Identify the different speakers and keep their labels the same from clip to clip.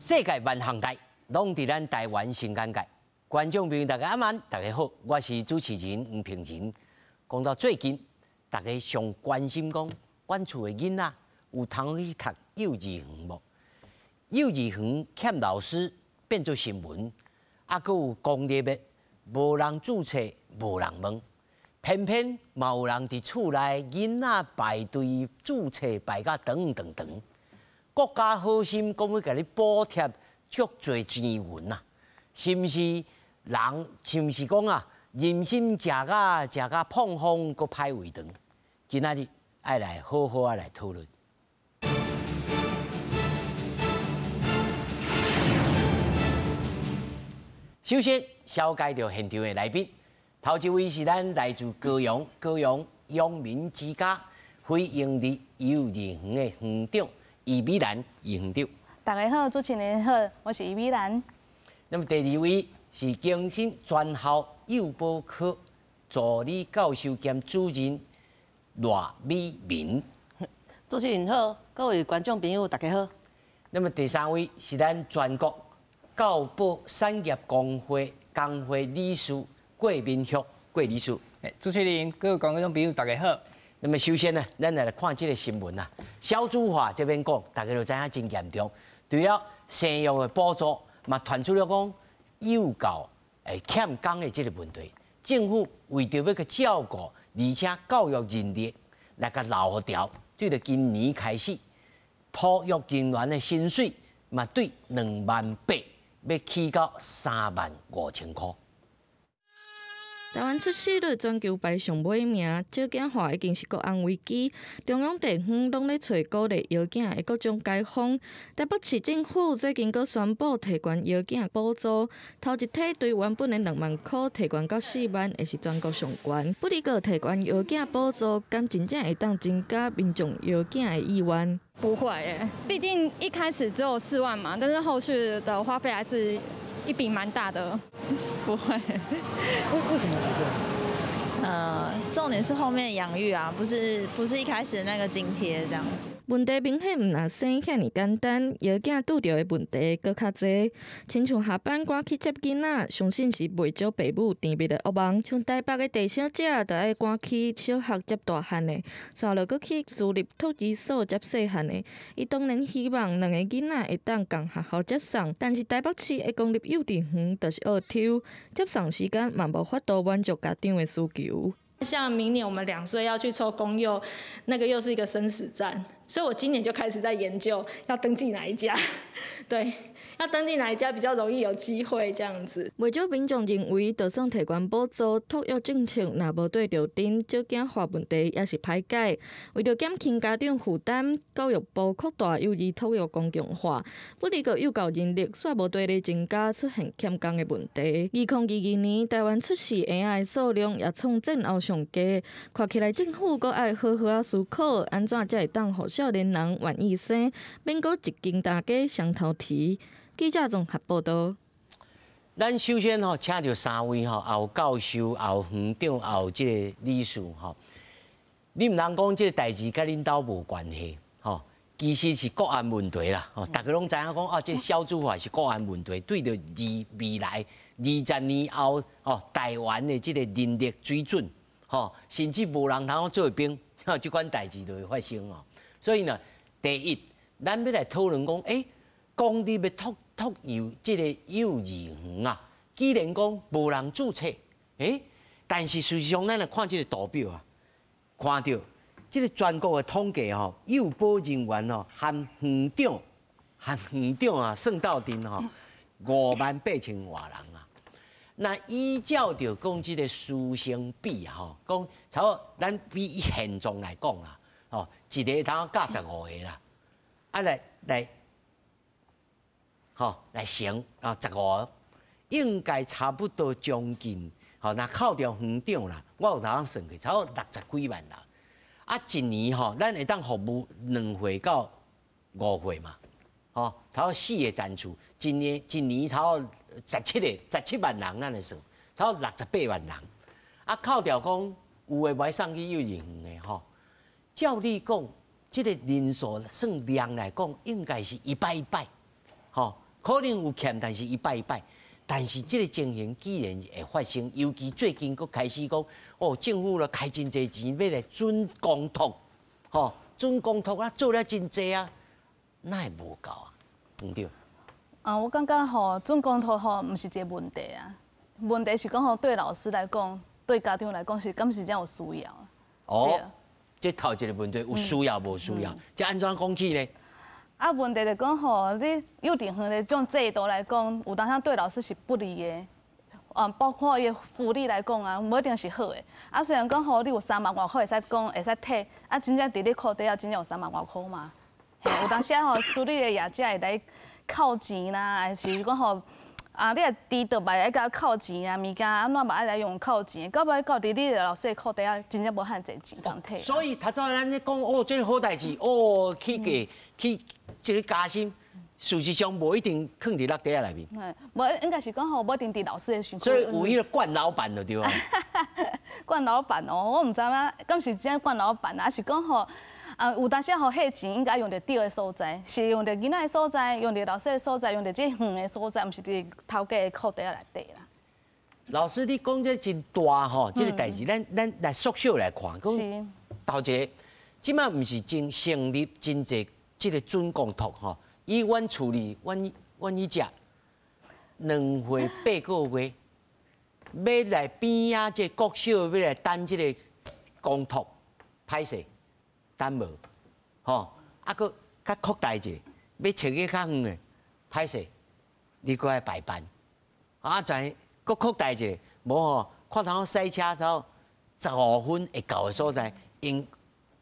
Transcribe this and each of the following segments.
Speaker 1: 世界萬項代，攏佇咱台灣新簡介。觀眾朋友大家晚安，大家好，我是主持人黃平仁。講到最近，大家上關心講，阮厝的囡仔有通去讀幼稚園無？幼稚園欠老師變做新聞，啊，閣有公立的無人註冊，無人問，偏偏嘛有人佇厝內囡仔排隊註冊排甲長長長。國家好心講欲共你補貼足濟錢銀啊，是毋是人？是毋是講啊？人參食甲食甲膨風，閣歹胃腸。今仔日愛來好好仔來討論。首先，紹介著現場的來賓，頭一位是咱來自高雄高雄陽明之家非營利幼兒園的園長余美蘭余園長。
Speaker 2: 大家好，主持人好，我是余美蘭。
Speaker 1: 那麼第二位是景新專校幼保科助理教授兼主任賴美民。
Speaker 3: 主持人好，各位觀眾朋友大家好。
Speaker 1: 那麼第三位是咱全國教保產業工會工會理事郭明玉郭理事。
Speaker 4: 主持人，各位觀眾朋友大家好。
Speaker 1: 那麼首先呢，咱來看這個新聞啊，少子化這邊講，大家都知影真嚴重。除了生育的補助，嘛傳出了講幼教會欠工的這個問題。政府為著欲去照顧，而且教育人力來共留牢，對著今年開始，托育人員的薪水嘛對2萬8欲起到3萬5千箍。
Speaker 5: 台灣出生率全球排上尾名，少子化已經是國安危機。中央地方攏咧揣鼓勵育囝的各種解方。台北市政府最近閣宣布提懸育囝補助，頭一梯對原本的2萬箍提懸到4萬，會是全國上懸。不過提懸育囝補助，敢真正會當增加民眾育囝的意願？
Speaker 6: 不會欸，畢竟一開始只有4萬嘛，但是後續的花費還是一筆蠻大的。
Speaker 7: 不會。
Speaker 8: 為什麼不會？
Speaker 7: 重點是後面養育啊，不是一開始的那個津貼這樣子。
Speaker 5: 問題明顯毋若生遐爾簡單，育囝拄著的問題閣較濟。親像下班趕去接囡仔，相信是袂少爸母甜蜜的噩夢。像台北的鄭小姐，就愛趕去小學接大漢的，紲落閣去私立托兒所接細漢的。伊當然希望兩個囡仔會當仝學校接送，但是台北市的公立幼稚園就是惡抽，接送時間嘛無法度滿足家長的需求。
Speaker 9: 像明年我們2歲要去抽公幼，那個又是一個生死戰，所以我今年就開始在研究要登記哪一家，對，要登記哪一家比較容易有機會這樣子。
Speaker 5: 袂少民眾認為，就算提懸補助，托育政策若無對著陣，少子化問題也是歹解。為著減輕家長負擔，教育部擴大幼兒托育公共化，不過幼教人力煞無綴咧增加，出現欠工的問題。2022年，台灣出世嬰仔的數量也創戰後上低，看起來政府閣愛好好仔思考，按怎才會當予少年人願意生，免閣一間大家雙頭啼。記者綜合報道。
Speaker 1: 咱首先吼，請著三位吼，也有教授，也有園長，也有這個理事吼。你毋通講這個代誌佮恁兜無關係吼，其實是國安問題啦。吼，大家攏知影講啊，這個少子化是國安問題，對著未來20年後吼，台灣的這個人力水準吼，甚至無人通做兵，吼，這款代誌就會發生哦。所以呢，第一，咱欲來討論講，公立的托幼這個幼兒園啊，既然講無人註冊，但是事實上，咱來看這個圖表啊，看著這個全國的統計吼，幼保人員吼，含園長、含園長啊，算鬥陣吼，5萬8千外人啊。那依照著講這個師生比吼，講差不多咱比現狀來講啦，吼，一个通教15個啦，啊來來。吼，來乘啊，15，應該差不多將近，吼，若扣掉園長啦，我有通算過，差不多60幾萬啦。啊，一年吼，咱會當服務2歲到5歲嘛，吼，差不多四個層次，一年差不多17個，17萬人，咱來算，差不多68萬人。啊，扣掉講有的袂送去幼兒園的吼，照理講，這個人數算量來講，應該是一擺一擺，吼。可能有欠，但是一擺一擺。但是這個情形既然會發生，尤其最近閣開始講，哦，政府咧開真濟錢欲來準公托，吼，準公托啊，做了真濟啊，哪會無夠啊？毋對。
Speaker 2: 啊，我感覺吼，準公托吼，毋是一個問題啊。問題是講吼，對老師來講，對家長來講是敢是真有需要？
Speaker 1: 哦，這頭一個問題有需要無需要？這按怎講起呢？
Speaker 2: 啊，問題就講吼，你幼稚園的這種制度來講，有當時對老師是不利的，啊，包括伊的福利來講啊，無一定是好的。啊，雖然講吼，你有3萬外箍會使講會使退，啊，真正佇你褲底啊，真正有三萬外箍嗎？有當時吼，私立的業者會來扣錢啦，還是講吼，啊，你若遲到嘛愛共扣錢啊，物件按怎嘛愛來用扣錢，到尾到佇你的老師的褲底啊，真正無遐濟錢通退。
Speaker 1: 所以頭拄咱咧講哦，這個好代誌，哦，起價去這個加薪，事實上無一定囥佇落袋仔內面。
Speaker 2: 無應該是講吼，無一定佇老師的身軀。
Speaker 1: 所以有彼個慣老闆就對啊。
Speaker 2: 慣老闆哦，我毋知影，敢是真慣老闆，還是講吼，啊有當時吼，彼錢應該用佇對的所在，是用佇囡仔的所在，用佇老師的所在，用佇這園的所在，毋是佇頭家的褲袋仔內底啦。
Speaker 1: 老師，你講這真大吼，這個代誌，咱來縮小來看，講頭一個，這馬毋是真成立真濟這個準公托吼，以阮厝裡，阮彼隻2歲8個月，欲來邊仔這國小欲來等這個公托，歹勢等無，吼，啊，閣較擴大一下，欲揣個較遠的，歹勢，你閣愛排班，啊，再閣擴大一下，無吼，看頭賽車走15分會到的所在，用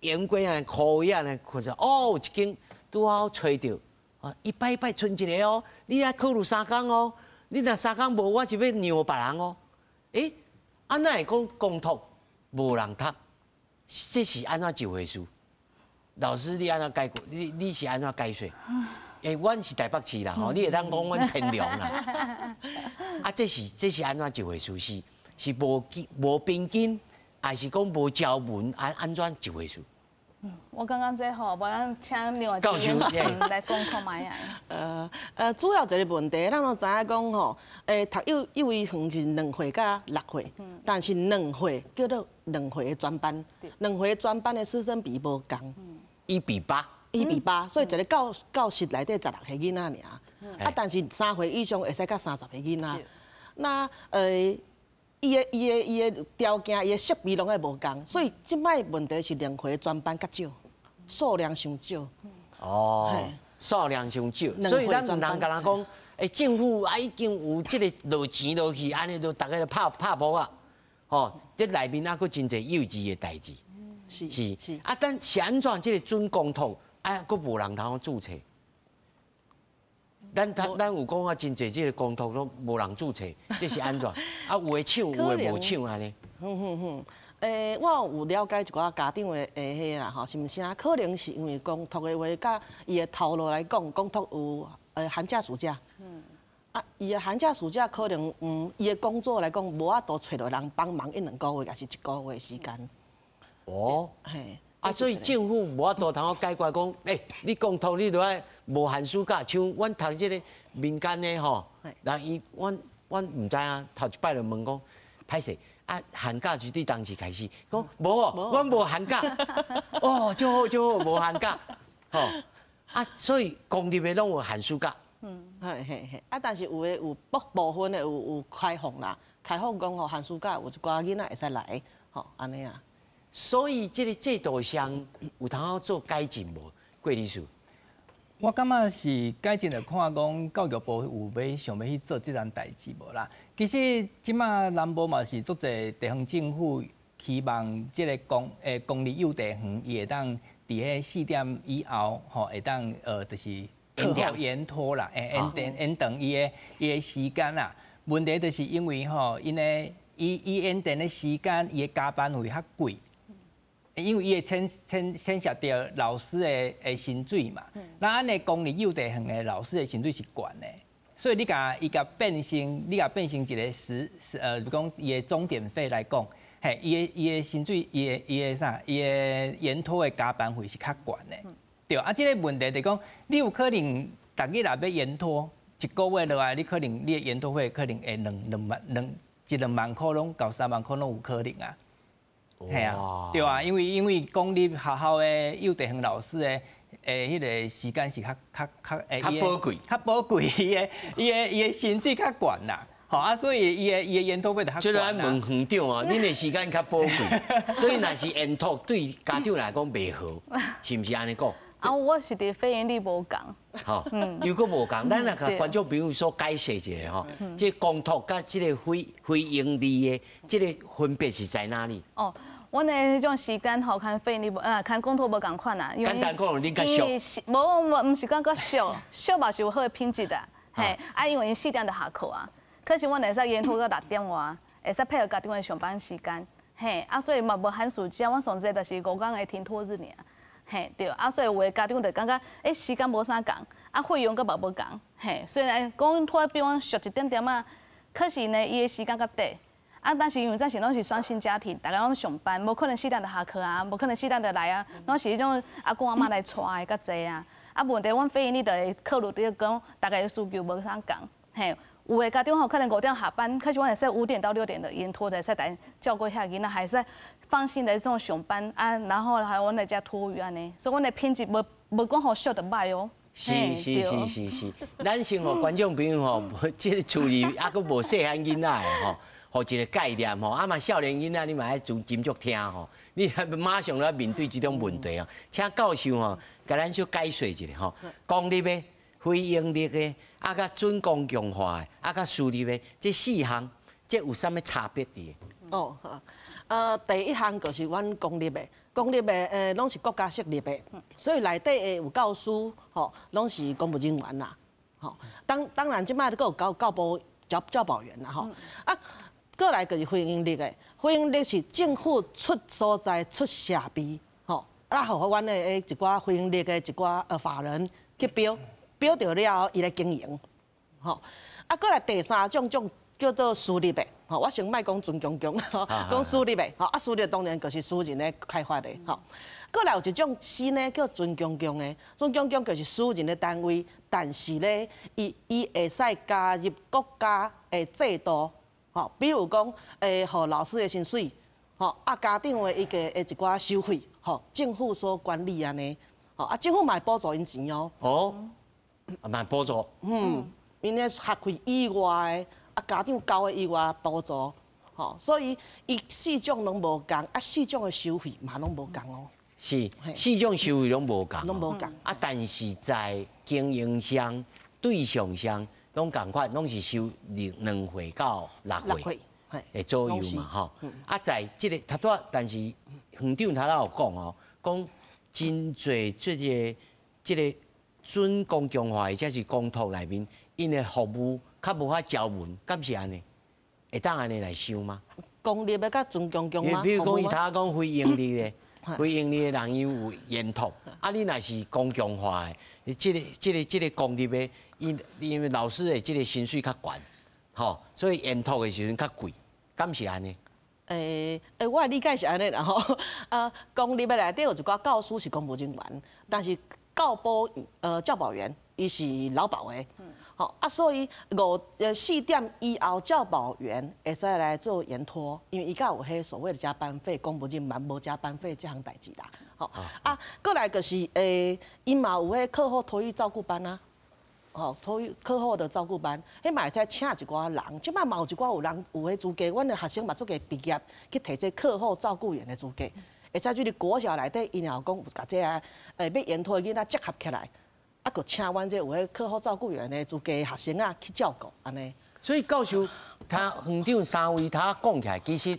Speaker 1: 用過啊，箍位啊，看說哦，有一間拄好揣著，啊，一擺一擺賰一个哦，你愛考慮三工哦，你若三工無，我就欲讓別人哦。欸，啊，哪會講公托無人讀？這是按怎一回事？老師，你按怎解決？你是按怎解說？欸，阮是台北市啦，吼，你會當講阮天龍啦。啊，這是按怎一回事？是無平均，還是講無招文？按怎一回事？
Speaker 2: 我感覺這吼，無咱請另外
Speaker 1: 教授
Speaker 2: 來講看覓啊。
Speaker 3: 主要一個問題，咱攏知影講吼，讀幼兒園是2歲到6歲，但是兩歲叫做兩歲的專班，兩歲專班的師生比無仝，1
Speaker 1: 比8，1
Speaker 3: 比8，所以一個教室內底16個囡仔爾，啊，但是3歲以上會使到30個囡仔，那伊的條件、伊的設備攏愛無仝，所以這擺問題是兩歲專班較少，數量傷少。
Speaker 1: 哦，數量傷少，所以咱毋通共人講，欸，政府啊已經有這個落錢落去，按呢就逐家就拍拍噗仔，吼，這內面還閣真濟幼稚的代誌。是啊，但是按怎這個準公托啊，閣無人通註冊。咱有講啊，真濟這個公托攏無人註冊，這是按怎？啊，有的搶，有的無搶按呢。
Speaker 3: 哼哼哼，我有了解一寡家長的彼啦吼，是毋是啊？可能是因為公托的話，佮伊的頭路來講，公托有寒假暑假。啊，伊的寒假暑假可能，伊的工作來講，無法度揣著人幫忙一兩個月，抑是一個月時間。
Speaker 1: 哦。
Speaker 3: 嘿。
Speaker 1: 啊，所以政府無法度通解決講，欸，你公托你著愛無寒暑假，像阮讀這個民間的吼，人伊，阮毋知影，頭一擺就問講，歹勢，啊，寒假是佇當時開始，講無哦，阮無寒假，哦，就好就好，無寒假，吼，啊，所以公立的攏有寒暑假。
Speaker 3: 嘿嘿嘿，啊，但是有的有部分的有開放啦，開放講吼寒暑假有一寡囡仔會使來，吼，按呢啊。
Speaker 1: 所以這個制度上有通做改進無？郭理事，
Speaker 4: 我感覺是改進，就看講教育部有欲想欲去做這件代誌無啦。其實這馬南部嘛是足濟地方政府希望這個公立幼稚園伊會當佇彼4點以後吼會當就是
Speaker 1: 延長
Speaker 4: 延拖啦，延長伊的時間啦。問題就是因為吼，𪜶的伊延長的時間，伊的加班費較貴。因為伊會牽涉著老師的薪水嘛，那按呢公立幼稚園的老師的薪水是懸的，所以你共伊共變成，你共變成一個時，比如講伊的鐘點費來講，嘿，伊的薪水，伊的啥，伊的延托的加班費是較懸的，對啊，這個問題就講，你有可能逐日若欲延托，一个月落來，你可能你的延托費可能會兩兩萬兩一兩萬箍攏到3萬箍攏有可能啊。係啊，對啊，因為公立學校的幼稚園老師的彼個時間是較較較
Speaker 1: 較寶貴，
Speaker 4: 較寶貴，伊的薪水較懸啦。吼啊，所以伊的延托費就較
Speaker 1: 懸。這個愛問園長啊，恁的時間較寶貴，所以若是延托對家長來講袂好，是毋是按呢講？
Speaker 2: 啊，我是佇非營利無仝。
Speaker 1: 吼，又閣無仝，咱來共觀眾朋友所解釋一下吼，這公托佮這個非營利的這個分別是在哪裡？
Speaker 2: 哦，阮的彼種時間吼，較非營利無，較公托無仝款啊。
Speaker 1: 簡單講，恁較俗。
Speaker 2: 無無，毋是講較俗，俗嘛是有好的品質啊。嘿，啊，因為𪜶4點就下課啊。可是阮會使延托到6點外，會使配合家長的上班時間，嘿，啊，所以嘛無寒暑假，阮上濟就是5工的停托日爾，嘿，對，啊，所以有的家長就感覺，欸，時間無啥仝，啊，費用閣嘛無仝，嘿，雖然公托比阮俗一點點仔，可是呢，伊的時間較短，啊，但是因為這時攏是雙薪家庭，大家攏上班，無可能4點就下課啊，無可能4點就來啊，攏是彼種阿公阿嬤來帶的較濟啊，啊，問題阮非營利就會考慮著講，大家的需求無啥仝，嘿。有的家長吼可能5點下班，可是阮會使5點到6點的延托，會使來照顧遐囡仔，還使放心來這種上班啊，然後還有阮來遮托育按呢，所以阮的品質無無講予俗就䆀哦。
Speaker 1: 是是是是是，咱先予觀眾朋友吼，這個厝裡猶閣無細漢囡仔的吼，予一個概念吼，啊嘛少年囡仔你嘛愛斟酌聽吼，你馬上來面對這種問題哦，請教授吼，共咱小解說一下吼，公立的、非營利的，啊，佮準公共化的，啊，佮私立的，這四項，這有啥物差別佇？
Speaker 3: 哦，好，第一項就是阮公立的，公立的攏是國家設立的，所以內底的有教師，吼，攏是公務人員啦，吼。當然，這擺閣有教教保員啦，吼。啊，過來就是非營利的，非營利是政府出所在、出設備，吼，啊，予阮的一寡非營利的一寡法人去標。標著了後，伊來經營，吼。啊，過來第三種種叫做私立的，吼。我先莫講準公共，講私立的，吼。啊，私立當然就是私人咧開發的，吼。過來有一種新的叫準公共的，準公共就是私人的單位，但是咧，伊會使加入國家的制度，吼。比如講，予老師的薪水，吼，啊，家長的伊個的一寡收費，吼，政府所管理按呢，吼，啊，政府嘛會補助𪜶錢哦。
Speaker 1: 哦。啊，嘛補助。
Speaker 3: 嗯，𪜶的學費以外的，啊，家長交的以外補助，吼，所以伊四種攏無仝，啊，四種的收費嘛攏無仝哦。
Speaker 1: 是，四種收費攏無仝。
Speaker 3: 攏無仝。
Speaker 1: 啊，但是在經營上、對象上攏仝款，攏是收2歲到6歲的左右嘛，吼。啊，在這個頭拄仔，但是園長頭仔有講哦，講真濟這個準公共化或者是公托內面，𪜶的服務較無法招文，敢是按呢？會當按呢來想嗎？
Speaker 3: 公立的佮準公共嗎？
Speaker 1: 比如講，伊頭仔講非營利的，非營利的人伊有延托，啊，你若是公共化的，這個公立的，因因為老師的這個薪水較懸，吼，所以延托的時陣較貴，敢是按呢？
Speaker 3: 我的理解是按呢啦吼，啊，公立的內底有一寡教師是公務人員，但是教保教保員伊是勞保的，吼啊，所以4點以後教保員會使來做延托，因為伊才有彼所謂的加班費，公務人員無加班費這項代誌啦，吼啊，過來就是伊嘛有彼課後托育照顧班啊，吼，托育課後的照顧班，彼嘛會使請一寡人，這擺嘛有一寡有人有彼資格，阮的學生嘛足濟畢業去提這課後照顧員的資格。會使就是國小內底，𪜶也有講有共這个欲延托的囡仔集合起來，啊，閣請阮這有彼課後照顧員的資格的學生啊去照顧，按呢。
Speaker 1: 所以教授，他園長三位他講起來，其實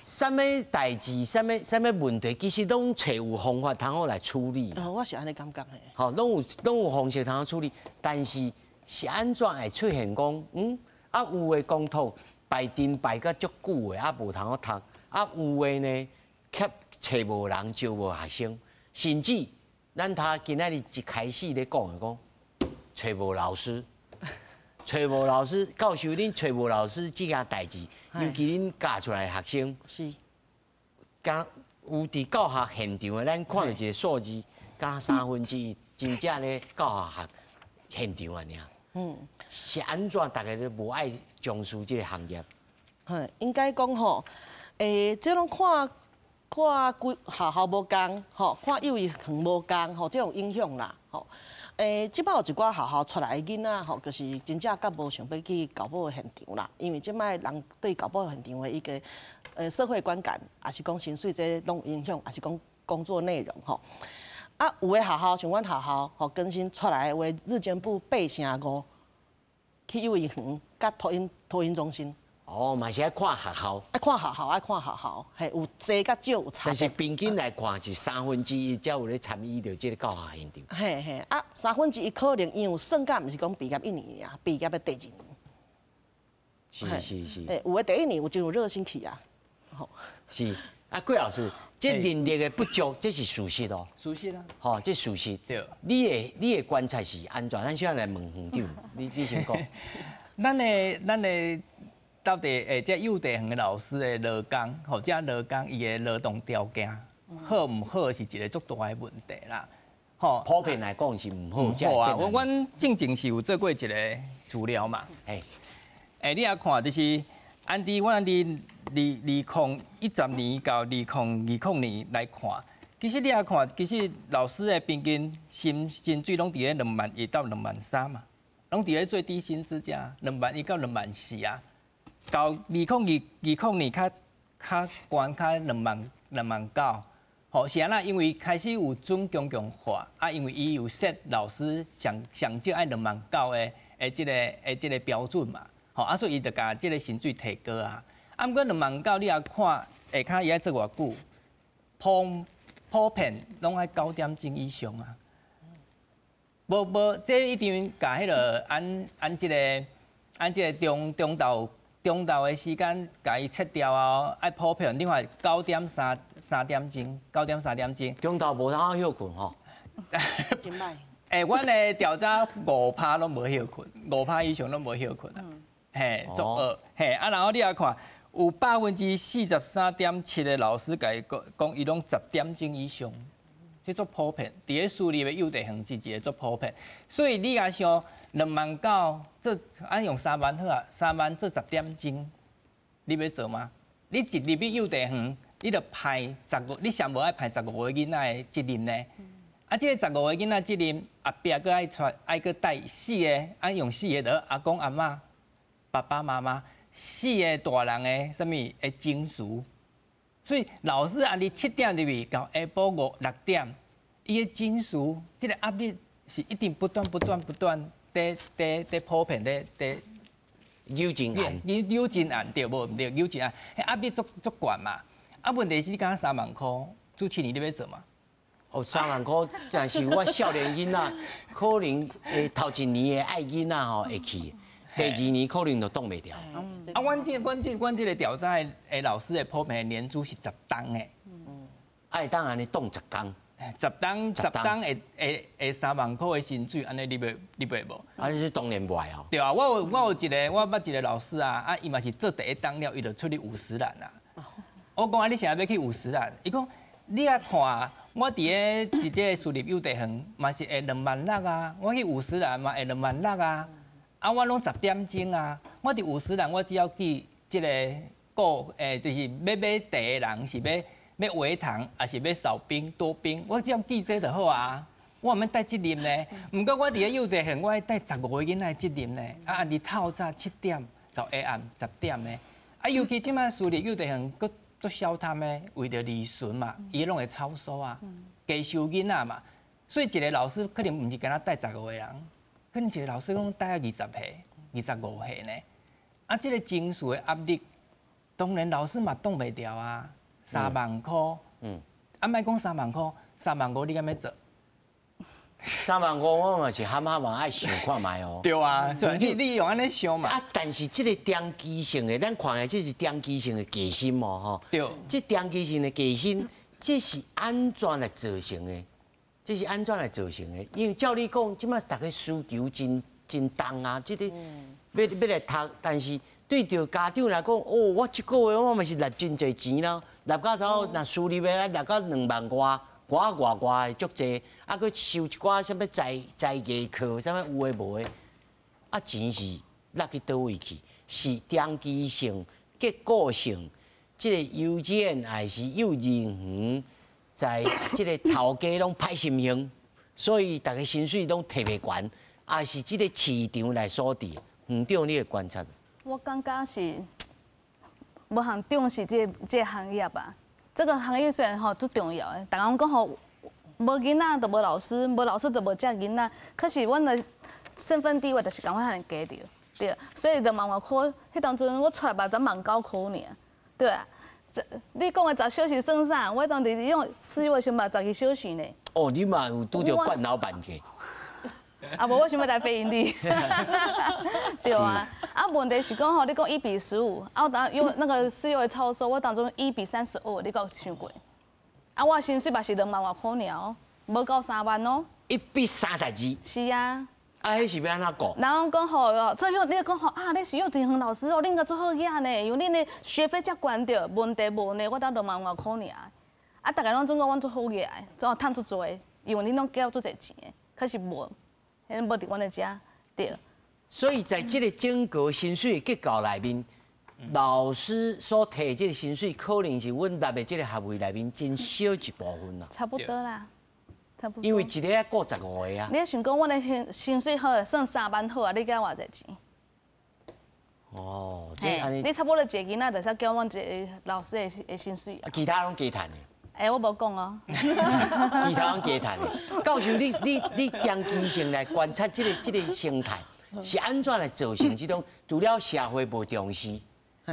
Speaker 1: 啥物代誌、啥物問題，其實攏揣有方法通好來處理。
Speaker 3: 哦，我是按呢感覺的。
Speaker 1: 吼，攏有方式通好處理，但是是按怎會出現講，啊有的公托排陣排甲足久的，啊無通好讀，啊有的呢，卻揣無人招無學生，甚至咱他今仔日一開始咧講的講，揣無老師，揣無老師，教授恁揣無老師這件代誌，尤其恁教出來的學生，
Speaker 3: 是，
Speaker 1: 敢有佇教學現場的，咱看著一個數字，敢3分之一真正咧教學現場爾。是按怎大家都無愛從事這个行業？
Speaker 3: 嘿，應該講吼，這攏看看規學校無仝，吼，看幼兒園無仝，吼，這種影響啦，吼。這擺有一寡學校出來的囡仔，吼，就是真正較無想欲去教保的現場啦，因為這擺人對教保現場的一個社會觀感，抑是講薪水這攏有影響，抑是講工作內容，吼。啊，有的學校像阮學校，吼，更新出來的話，日間部8成5去幼兒園佮托嬰中心。
Speaker 1: 哦，嘛是愛看學校。
Speaker 3: 愛看學校，愛看學校，嘿，有濟佮少有差。
Speaker 1: 但是平均來看是1/3才有咧參與著這个教學現場。
Speaker 3: 嘿嘿，啊，1/3可能因為算甲毋是講畢業一年爾，畢業的第二年。
Speaker 1: 是是是。
Speaker 3: 欸，有的第一年有真有熱心去啊。
Speaker 1: 吼。是啊，郭老師，這人力的不足，這是事實哦。
Speaker 4: 事實啊。
Speaker 1: 吼，這事實。
Speaker 4: 對。
Speaker 1: 你的觀察是按怎？咱小來問園長，你先講。
Speaker 4: 咱的到底這幼稚園的老師的勞工，或者勞工伊的勞動條件好毋好，是一个足大的問題啦。
Speaker 1: 吼，普遍來講是毋好。
Speaker 4: 毋好啊！阮進前是有做過一个資料嘛。
Speaker 1: 嘿。
Speaker 4: 你也看，就是按佇阮佇2010年到2020年來看，其實你也看，其實老師的平均薪水攏佇咧2萬1到2萬3嘛，攏佇咧最低薪資遮，2萬1到2萬4啊。到2020年較懸，較2萬9，吼，是按怎？因為開始有準公共化，啊，因為伊有設老師上上少愛2萬9的這个標準嘛，吼，啊，所以伊就共這个薪水提高啊。啊，毋過2萬9你也看下跤伊愛做偌久，普遍攏愛9點鐘以上啊。無無，這一定共彼个按按這个按這个中晝的時間，共伊切掉啊！愛普遍，你看九點三三點鐘，九點三點鐘。
Speaker 1: 中晝無通歇睏吼。
Speaker 3: 真歹。
Speaker 4: 阮的調查5%攏無歇睏，5%以上攏無歇睏啊。嘿，足惡。嘿，啊，然後你也看，有43.7%的老師共伊講，講伊攏10點鐘以上，這足普遍。佇咧私立的幼稚園是一個足普遍，所以你若想2萬9做，按用3萬好啊，3萬做10點鐘，你欲做嗎？你一入去幼稚園，你就派十五，你上無愛派15個囡仔的責任呢？啊，這个15個囡仔責任，後壁閣愛帶，愛閣帶四个，按用四个，就阿公阿嬤、爸爸媽媽，四个大人的啥物的情緒。所以老師按你7點入去到下晡5、6點，伊的情緒，這个壓力是一定不斷、不斷、不斷佇普遍佇
Speaker 1: 扭真按，
Speaker 4: 扭真按對無毋對？扭真按，彼壓力足足懸嘛。啊，問題是你敢3萬箍，主持人你欲做嗎？
Speaker 1: 哦，3萬箍，但是我少年囡仔可能會頭一年的愛囡仔吼會去，第二年可能就擋袂牢。
Speaker 4: 啊，阮這个調查的老師的普遍年資是10冬的。
Speaker 1: 愛當按呢擋10冬。
Speaker 4: 10冬會3萬箍的薪水，按呢你欲無？
Speaker 1: 啊，你是當然袂哦。
Speaker 4: 對啊，我有一个，我捌一個老師啊，啊，伊嘛是做第一冬了，伊就出去五十嵐啊。我講啊，你啥欲去五十嵐？伊講你啊看，我佇咧一個私立幼稚園嘛是會2萬6啊，我去五十嵐嘛會2萬6啊。啊，我攏10點鐘啊，我佇五十嵐我只要記這个顧，就是欲買茶的人是欲欲畫糖，抑是欲掃冰多冰，我只要記這就好啊。我毋免帶責任呢。毋過我佇咧幼稚園，我愛帶15個囡仔的責任呢。啊，按佇透早7點到下暗10點呢。啊，尤其這擺私立幼稚園閣足小貪的，為著利潤嘛，伊攏會超收啊，加收囡仔嘛。所以一個老師可能毋是干焦帶15個人，可能一個老師攏帶20歲、25歲呢。啊，這个情緒的壓力，當然老師嘛擋袂牢啊。3萬箍，啊，莫講3萬箍，3萬5你敢欲做？3
Speaker 1: 萬5我嘛是含含嘛愛想看覓哦。
Speaker 4: 對啊，所以你用按呢想嘛。
Speaker 1: 啊，但是這个長期性的，咱看的這是長期性的加薪哦，吼。
Speaker 4: 對。
Speaker 1: 這長期性的加薪，這是按怎來造成的？這是按怎來造成的？因為照你講，這擺大家需求真真重啊，這个欲來讀，但是對著家長來講，哦，我這个月我嘛是納真濟錢啦，納到走，若私立的納到2萬外，外外外的足濟，啊，閣收一寡啥物才藝課，啥物有的無的，啊錢是落去佗位去？是長期性、結構性，這個幼稚園還是幼兒園，在這個頭家攏歹心胸，所以逐家薪水攏提袂懸，抑是這個市場來所致？園長，你的觀察？
Speaker 2: 我感覺是無人重視這個行業吧。這個行業雖然吼足重要的，逐家攏講吼，無囡仔就無老師，無老師就無遮囡仔。可是阮的身份地位就是共款遐爾低著，對。所以兩萬外箍，彼當陣我出來嘛才1萬9箍爾，對啊。你講的十小時算啥？我當時用4月時嘛12小時呢。
Speaker 1: 哦，你嘛有拄著慣老闆嘅。
Speaker 2: 啊無，我想欲來非營利。對啊，啊問題是講吼，你講1比15，啊我當用那個四月超收，我當中1比32，你敢有想過？啊，我薪水嘛是2萬外箍爾哦，無夠3萬哦。
Speaker 1: 1比32。
Speaker 2: 是啊。
Speaker 1: 啊，彼是欲按怎顧？
Speaker 2: 人講吼，這樣你講吼啊，你是幼稚園老師哦，恁個做好額呢，因為恁的學費遮懸著，問題無呢，我當2萬外箍爾。啊，逐家攏總講阮做好額的，總趁足濟，因為恁攏繳足濟錢的，可是無，彼無佇阮的遮，對。
Speaker 1: 所以在這個整個薪水的結構內面，老師所提這個薪水，可能是阮納的這個學位內面真少一部分啦。
Speaker 2: 差不多啦。
Speaker 1: 因為一個愛顧15個啊。
Speaker 2: 你想講，阮的薪水好，算3萬好啊，你繳偌濟錢？
Speaker 1: 哦，這按呢。
Speaker 2: 你差不多一個囡仔，就使繳阮一個老師的薪水。
Speaker 1: 其他攏加趁的。
Speaker 2: 欸，我無講哦。
Speaker 1: 其他攏加趁的。教授，你長期性來觀察這個生態，是按怎來造成這種？除了社會無重視，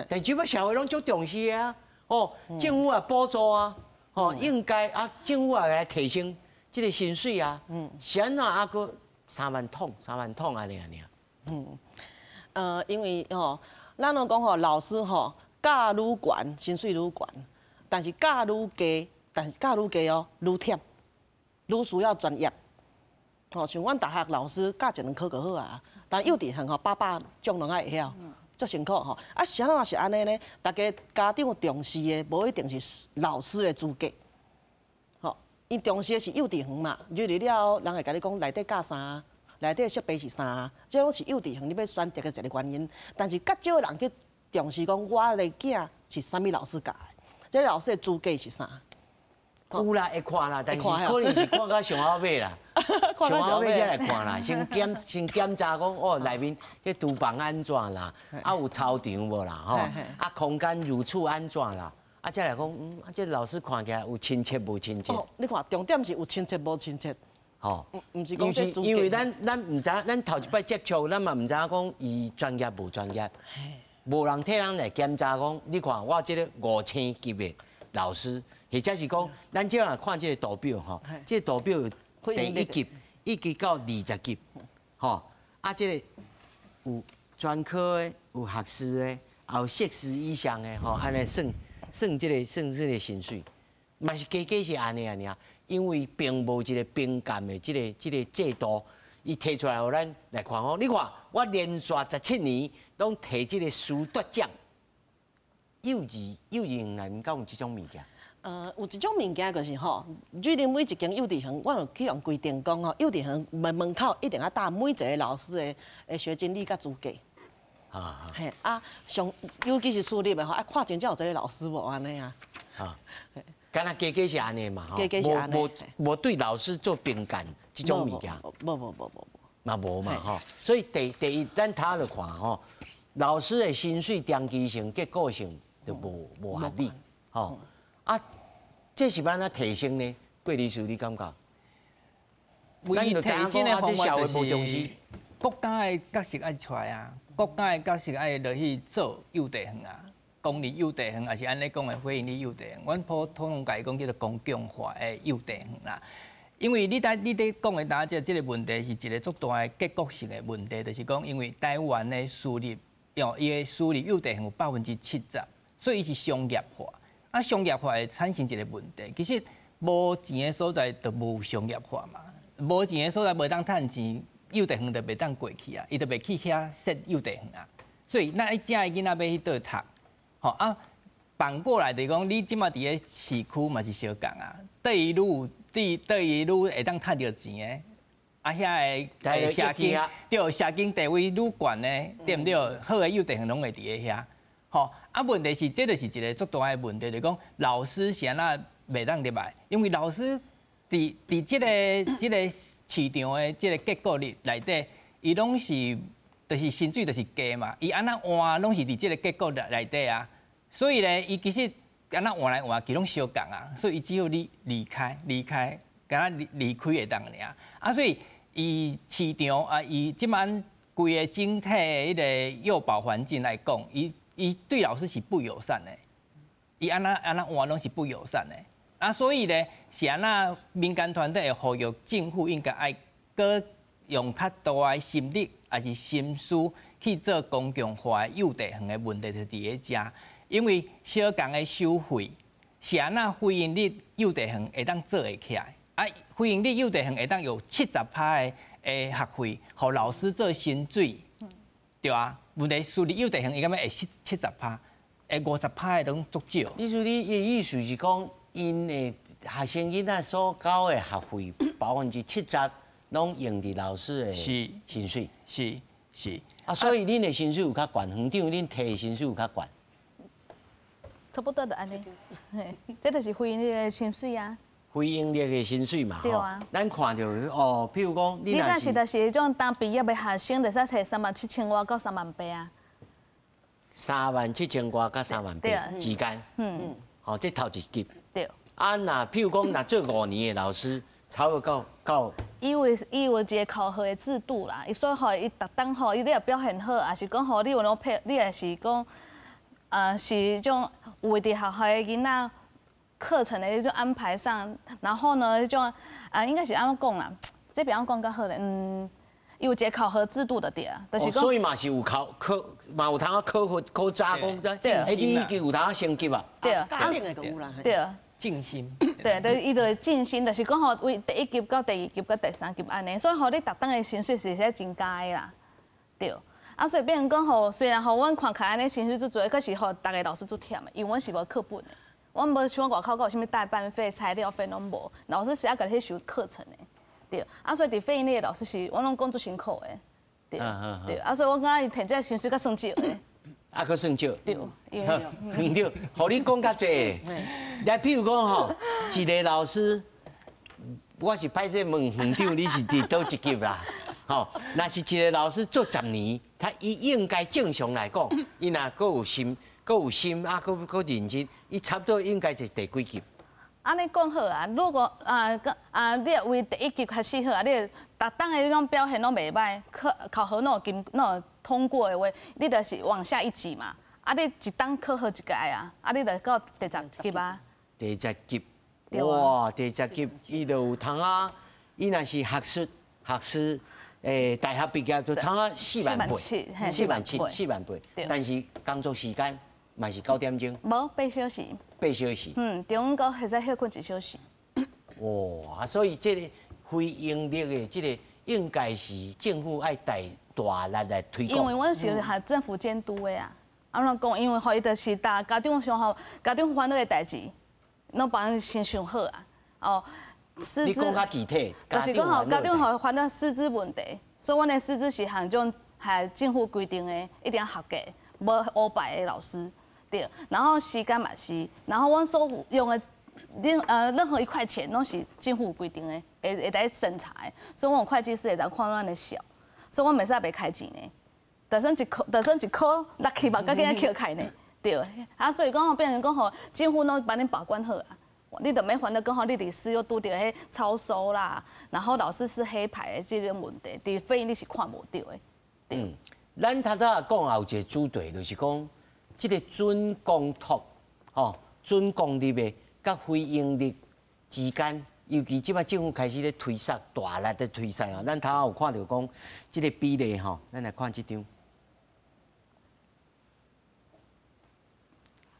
Speaker 1: 但這擺社會攏足重視的啊。哦，政府也補助啊，哦，應該啊，政府也來提升這個薪水啊，是按怎啊？閣3萬桶，3萬桶按呢按呢。
Speaker 3: 因為吼，咱攏講吼，老師吼教愈懸，薪水愈懸，但是教愈低，但是教愈低哦，愈忝，愈需要專業。吼，像阮大學老師教一兩科就好啊，但幼稚園吼百種攏愛會曉，足辛苦吼。啊，啥物是按呢呢？逐家家長重視的，無一定是老師的資格。吼，𪜶重視的是幼稚園嘛，入去了後，人會共你講內底教啥，內底設備是啥，這攏是幼稚園你欲選擇的一個原因。但是較少人去重視講，我的囝是啥物老師教的，這個老師的資格是啥？
Speaker 1: 有啦，會看啦，但是可能是看到上後尾啦，上後尾才來看啦。先檢查講哦，內面這廚房按怎啦，啊有操場無啦，吼，啊空間如廁按怎啦，啊才來講，啊這老師看起來有親切無親切？
Speaker 3: 哦，你看重點是有親切無親切。
Speaker 1: 吼，
Speaker 3: 毋是講這
Speaker 1: 因為咱毋知，咱頭一擺接觸，咱嘛毋知影講伊專業無專業，無人替咱來檢查講，你看我這個五星級的老師。或者是講，咱這樣看這個圖表吼，這個圖表有第一級，1級到20級，吼，啊，這個有專科的，有學士的，也有碩士以上的，吼，按呢算算這個算這個薪水，嘛是加加是按呢按呢，因為並無一個評鑑的這個制度，伊提出來予咱來看吼，你看我連續17年攏提這個師德獎，幼兒園內面敢有這種物件？
Speaker 3: 有一種物件就是吼，最近每一間幼稚園，阮有去予規定講吼，幼稚園門口一定愛貼每一個老師的學經歷佮資格。啊嘿啊，上尤其是私立的吼，愛看真正有這個老師無按呢啊。
Speaker 1: 啊，敢若加加是按呢嘛吼，
Speaker 3: 加加是按呢，
Speaker 1: 無對老師做評鑑這種物件。
Speaker 3: 無無無無無。
Speaker 1: 嘛無嘛吼，所以第一，咱頭就看吼，老師的薪水長期性、結構性就無合理，吼。啊，這是欲按怎提升呢？郭理事，你感覺？
Speaker 4: 唯一提升的方法就是國家的角色愛出來啊，國家的角色愛落去做幼稚園啊，公立幼稚園，抑是按呢講的非營利幼稚園，阮普通共伊講叫做公共化的幼稚園啦。因為你佇講的當這個問題是一個足大的結構性的問題，就是講因為台灣的私立，用伊的私立幼稚園有70%，所以伊是商業化。啊，商業化會產生一個問題，其實無錢的所在就無商業化嘛，無錢的所在袂當趁錢，幼稚園就袂當過去啊，伊就袂去遐設幼稚園啊。所以咱遮的囡仔欲去佗讀，吼啊，反過來就是講，你這馬佇咧市區嘛是相仝啊，對伊愈有對對伊愈會當趁著錢的，啊，遐个社經對，社經地位愈懸呢，對毋對？好的幼稚園攏會佇咧遐，吼。啊，問題是，這就是一個足大的問題，就是講老師是按怎袂當入來，因為老師佇這個市場的這個結構裡內底，伊攏是就是薪水就是低嘛，伊按怎換攏是佇這個結構內底啊，所以咧，伊其實按怎換來換去攏相仝啊，所以伊只好你離開，離開，敢若離開會當爾。啊，所以伊市場啊，伊這擺規個整體的彼個幼保環境來講，伊對老師是不友善的，伊按怎按怎換攏是不友善的。啊，所以咧，是按怎民間團體會呼籲政府應該愛閣用較大的心力，抑是心思去做公共化的幼稚園的問題，就佇咧遮。因為相仝的收費是按怎非營利幼稚園會當做會起來？啊，非營利幼稚園會當有70%的學費，予老師做薪水，對啊。問題私立幼稚園伊敢欲會70%，會50%的攏足少。
Speaker 1: 意思你的意思是講，𪜶的學生囡仔所交的學費70%攏用佇老師的薪水，
Speaker 4: 是是。
Speaker 1: 啊，所以恁的薪水有較懸，園長恁提的薪水有較懸。
Speaker 2: 差不多就按呢，嘿，這就是非營利的薪水啊。
Speaker 1: 非營利的薪水嘛，
Speaker 2: 對啊。
Speaker 1: 咱看著哦，譬如講，
Speaker 2: 你這是就是彼種當畢業的學生，會使提3萬7千外到3萬8啊。
Speaker 1: 3萬7千外到3萬8之間，嗯，好，這頭一級。
Speaker 2: 對。
Speaker 1: 啊，若譬如講，若做5年的老師，差不多到。
Speaker 2: 伊有一個考核的制度啦，伊所以吼，伊逐當吼，伊你若表現好，抑是講吼，你有攏配，你也是講，是種有佇學校的囡仔課程的彼種安排上，然後呢，彼種啊，應該是按怎講啦？這邊按怎講較好咧？嗯，伊有一個考核制度的對啊，就是
Speaker 1: 講。所以嘛是有考考，嘛有通啊考核考早講，欸，你已經有通啊升級啊？
Speaker 2: 對啊，對啊。
Speaker 4: 晉升。
Speaker 2: 對，對，伊就會晉升，就是講吼，為第一級到第二級到第三級按呢，所以吼，你逐冬的薪水是會使增加的啦，對。啊，所以變成講吼，雖然吼，阮看起來按呢薪水足濟，可是吼，逐个老師足忝的，因為阮是無課本的，阮無像外口閣有啥物代班費、材料費攏無，老師是愛家己去修課程的，對。啊，所以佇非營利的老師是，阮攏講足辛苦的，對。對。啊，所以我感覺伊提這個薪水較算少的。
Speaker 1: 啊，閣算少。
Speaker 2: 對，
Speaker 1: 對，予你講較濟。來，譬如講吼，一個老師，我是歹勢問園長，你是佇佗一級啦？吼，若是一個老師做10年，他伊應該正常來講，伊若閣有心，閣有心啊，閣閣認真，伊差不多應該是第幾級？
Speaker 2: 按呢講好啊，如果啊啊，你若為第一級開始好啊，你逐冬的彼種表現攏袂䆀，考核攏有經攏有通過的話，你就是往下一級嘛。啊，你一冬考核一屆啊，啊，你就到第十級啊。
Speaker 1: 第十級，哇，第十級，伊就有通啊，伊若是學術學士，大學畢業就通啊4萬8，4萬7，4萬8。但是工作時間嘛是9點鐘。
Speaker 2: 無8小時。
Speaker 1: 8小時。
Speaker 2: 嗯，中午閣會使歇睏1小時。
Speaker 1: 哇，所以這個非營利的這個應該是政府愛帶大力來推廣。
Speaker 2: 因為阮是予政府監督的啊，按怎講？因為吼，伊就是逐家長想吼，家長煩惱的代誌，攏幫恁先想好啊。哦，師資。
Speaker 1: 你講較具體。
Speaker 2: 就是講吼，家長吼煩惱師資問題，所以阮的師資是按種係政府規定的，一定要合格，無烏白的老師。對，然後時間嘛是，然後阮所用的任何一塊錢攏是政府規定的，會來審查的，所以阮有會計師會來看阮的數，所以阮袂使白開錢呢。就算一箍，就算一箍六七百，閣今仔抾開呢，對。啊，所以講變成講吼，政府攏幫恁把關好啊，你就免煩惱講吼，你佇私幼拄著彼超收啦，然後老師是黑牌的這種問題，佇非營利是看無著的。
Speaker 1: 嗯，咱頭拄仔講也有一個主題，就是講這個準公托、吼準公立的佮非營利之間，尤其這擺政府開始咧推捒，大力咧推捒啊。咱頭仔有看著講這個比例吼，咱來看這張。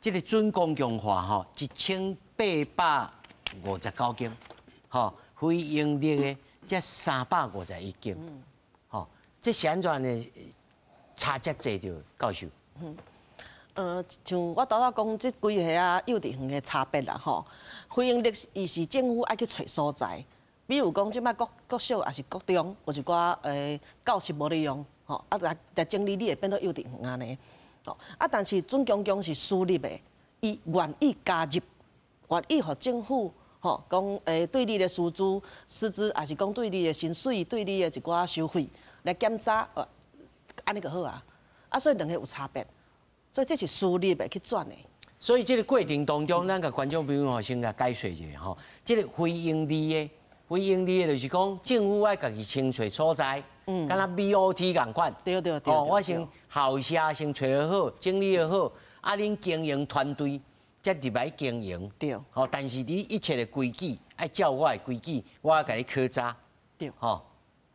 Speaker 1: 這個準公共化吼，1859間，吼，非營利的才351間，吼，這是按怎呢？差遮濟著，教授。
Speaker 3: 像我拄仔講，這幾個啊幼稚園的差別啦，吼，非營利伊是政府愛去揣所在，比如讲，這擺國國小抑是國中，有一寡教室無咧用，吼，啊來來整理，你會變做幼稚園按呢，吼，啊，但是準公共是私立的，伊願意加入，願意予政府，吼，講對你的師資、師資，抑是講對你的薪水、對你的一寡收費來檢查，按呢就好啊。啊，所以兩个有差別，所以這是私立的去轉的。
Speaker 1: 所以這个過程當中，咱共觀眾朋友吼先共解說一下吼，這个非營利的。非營利的，就是講政府愛家己清揣所在，敢若 BOT 仝款。
Speaker 3: 對對對。
Speaker 1: 哦，我先校舍先揣好，整理好，啊，恁經營團隊才入來經營。
Speaker 3: 對。
Speaker 1: 吼，但是你一切的規矩愛照我的規矩，我愛共你考查。
Speaker 3: 對。
Speaker 1: 吼，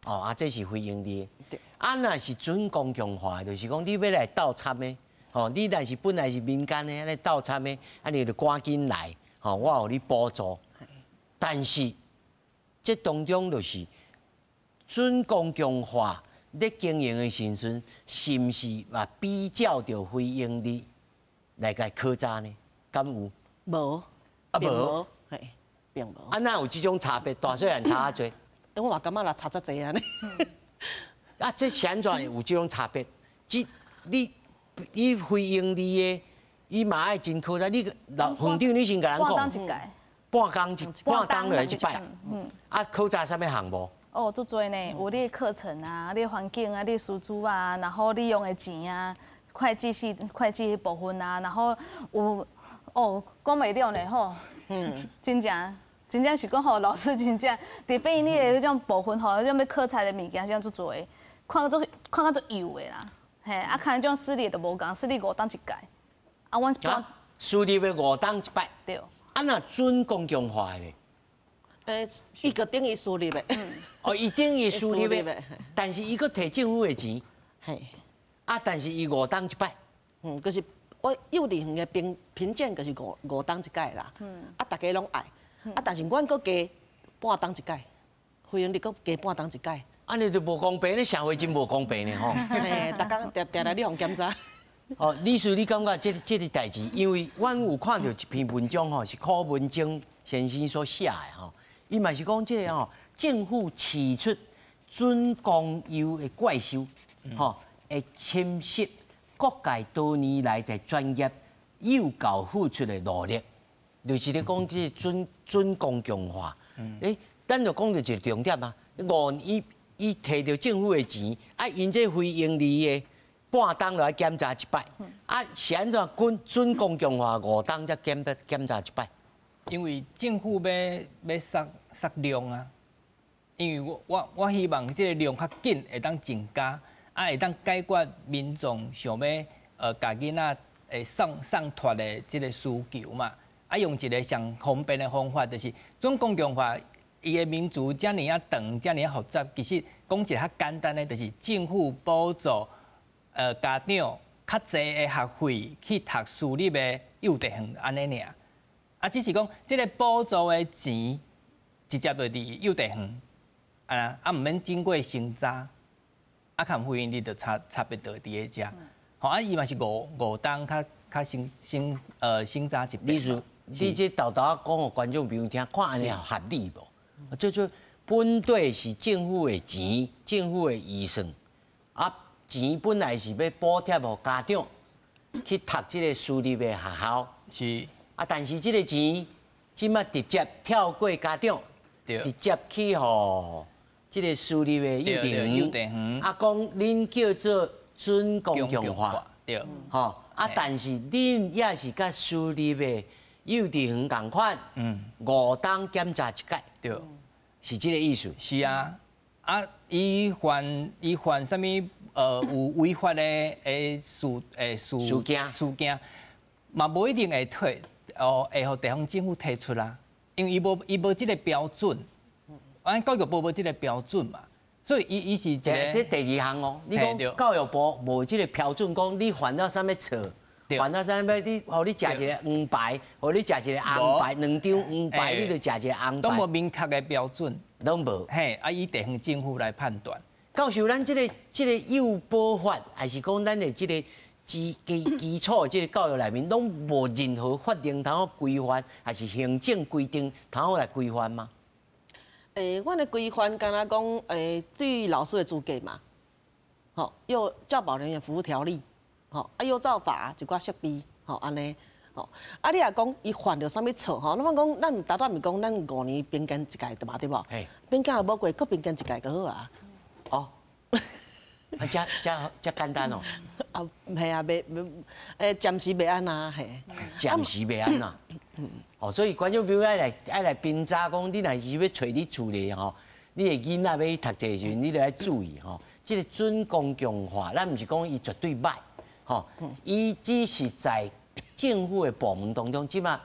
Speaker 1: 哦，啊，這是非營利的。
Speaker 3: 對。
Speaker 1: 啊，若是準公共化，就是講你欲來鬥參的，吼，你若是本來是民間的，按呢鬥參的，啊，你就趕緊來，吼，我予你補助。但是。這當中就是準公共化咧經營的時陣，是毋是嘛比照著非營利來共考查呢？敢有？
Speaker 3: 無，
Speaker 1: 啊無，
Speaker 3: 嘿，並無。
Speaker 1: 啊，哪有這種差別？大細漢差遮濟。
Speaker 3: 我嘛感覺啦，差遮濟按呢。
Speaker 1: 啊，這是按怎會有這種差別？這你你非營利的，伊嘛愛真考查。你老園長，你先共咱講。半工一半工來一擺，啊，考查啥物項目？
Speaker 2: 哦，足濟呢，有你的課程啊，你的環境啊，你的師資啊，然後你用的錢啊，會計系會計彼部分啊，然後有哦，講袂了呢吼，真正真正是講吼，老師真正除非你的彼種部分吼，彼種欲考察的物件，啥足濟，看甲足看甲足幼的啦，嘿，啊，看彼種私立就無仝，私立五冬一屆，啊，阮是
Speaker 1: 私立的五冬一擺，
Speaker 2: 對。
Speaker 1: 啊，若準公共化的咧？
Speaker 3: 伊閣等於私立的。
Speaker 1: 哦，伊等於私立的，但是伊閣提政府的錢。
Speaker 3: 嘿。
Speaker 1: 啊，但是伊五冬一擺。
Speaker 3: 就是我幼稚園的評評鑑就是五五冬一屆啦。啊，逐家攏愛。啊，但是阮閣加半冬一屆，非營利閣加半冬一屆。
Speaker 1: 按呢就無公平，咧社會真無公平呢吼。
Speaker 3: 嘿，逐工定定來你予檢查。
Speaker 1: 哦，女士，你感覺這這个代誌？因為阮有看著一篇文章吼，是柯文哲先生所寫的吼，伊嘛是講這个吼，政府釋出準公幼的怪獸，吼，會侵蝕各界多年來在專業幼教付出的努力，就是咧講這個準準公共化。欸，咱就講著一個重點啊，五伊伊提著政府的錢，啊，𪜶這非營利的。半冬來檢查一擺，啊，是按怎準準公共化五冬才檢檢查一擺？
Speaker 4: 因為政府欲欲縮縮量啊，因為我我我希望這个量較緊會當增加，啊，會當解決民眾想欲共囡仔會送送託的這个需求嘛。啊，用一个上方便的方法，就是準公共化，伊的名詞遮爾仔長，遮爾仔複雜，其實講一个較簡單的，就是政府補助。家長較濟的學費去讀私立的幼稚園，按呢爾。啊，只是講這个補助的錢直接就佇幼稚園，啊啊，毋免經過審查，啊，佮非營利就差差別就佇咧遮。吼，啊，伊嘛是五五冬較較先先審查一遍。
Speaker 1: 女士，你這沓沓仔講予觀眾朋友聽，看按呢合理無？這做本底是政府的錢，政府的預算，啊。錢本來是欲補貼予家長去讀這个私立的學校，
Speaker 4: 是
Speaker 1: 啊，但是這个錢這馬直接跳過家長，直接去予這个私立的幼稚園，啊，講恁叫做準公共化，
Speaker 4: 對，
Speaker 1: 吼啊，但是恁也是佮私立的幼稚園仝款，五冬檢查一擺，
Speaker 4: 對，
Speaker 1: 是這个意思。
Speaker 4: 是啊，啊，伊犯伊犯啥物？有違法的的事的事
Speaker 1: 事件
Speaker 4: 事件，嘛無一定會提哦，會予地方政府提出啦，因為伊無伊無這个標準，阮教育部無這个標準嘛，所以伊伊是一个。
Speaker 1: 這第二項哦，你講教育部無這个標準，講你犯了啥物錯，犯了啥物你，予你食一个黃牌，予你食一个紅牌，兩張黃牌，你就食一个紅牌。
Speaker 4: 攏無明確的標準，
Speaker 1: 攏無。
Speaker 4: 嘿，啊，以地方政府來判斷。
Speaker 1: 教授，咱這个這个幼保法，還是講咱的這个基基基礎這个教育內面，攏無任何法令通好規範，還是行政規定通好來規範嗎？
Speaker 3: 阮的规范敢若讲，对老师的资格嘛，吼，幼教保人员服务条例，吼，啊，幼照法一寡设备，吼，按呢，吼，啊，你若讲伊犯著啥物错，吼，咱讲咱逐摆毋是讲咱5年评鉴一届对嘛，对无？评鉴也无过，阁评鉴一届就好啊。
Speaker 1: 哦，啊，遮遮遮简单哦。
Speaker 3: 啊，系啊，袂袂，暂时袂按怎嘿。
Speaker 1: 暂时袂按怎。哦，所以观众朋友爱来爱来评查讲，你若是欲揣你厝里吼，你的囡仔欲去读册的时阵，你著爱注意吼。这个准公共化，咱毋是讲伊绝对䆀，吼，伊只是在政府的部门当中，这马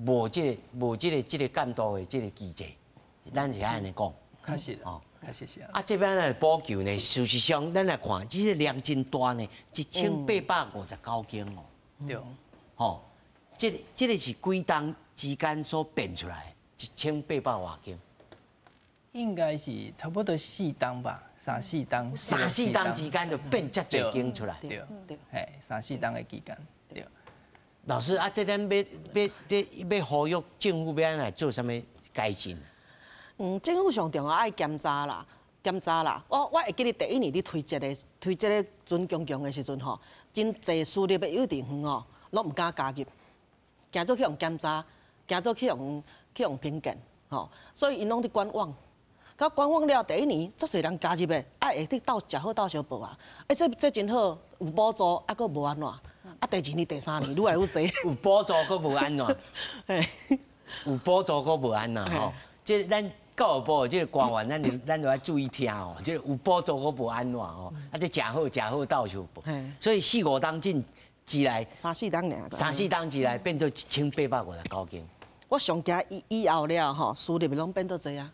Speaker 1: 无这个无这个这个监督的这个机制，咱是按呢讲。
Speaker 4: 确实哦，确实是。
Speaker 1: 啊，这边的补救呢，事实上咱来看，这个量真大呢，1859间哦。吼，这个是几冬之间所变出来的，1800外间。
Speaker 4: 应该是差不多四冬吧，三四冬。
Speaker 1: 三四冬之间就变遮济间出来。
Speaker 4: 对对，嘿，三四冬的期间，对。
Speaker 1: 老师啊，这咱欲欲欲欲呼吁政府欲按怎做啥物改进？
Speaker 3: 政府上重要爱检查啦，检查啦。我会记得第一年咧推这个准公共的时阵吼，真济私立的幼稚园吼，拢毋敢加入，惊做去予检查，惊做去予评鉴，吼，所以𪜶拢伫观望。到观望了，第一年足济人加入的，啊会去斗食好斗相报啊，欸这真好，有补助，啊阁无按怎，啊第二年、第三年愈来愈济，
Speaker 1: 有补助阁无按怎，有补助阁无按怎吼，这咱教育部的这个官员，咱就爱注意听哦，这个有补助阁无按怎吼，啊这食好食好斗相报，所以四五冬进之内，
Speaker 3: 三四冬尔，
Speaker 1: 三四冬之内变做1859间。
Speaker 3: 我上惊以后了吼，私立的拢变做济啊。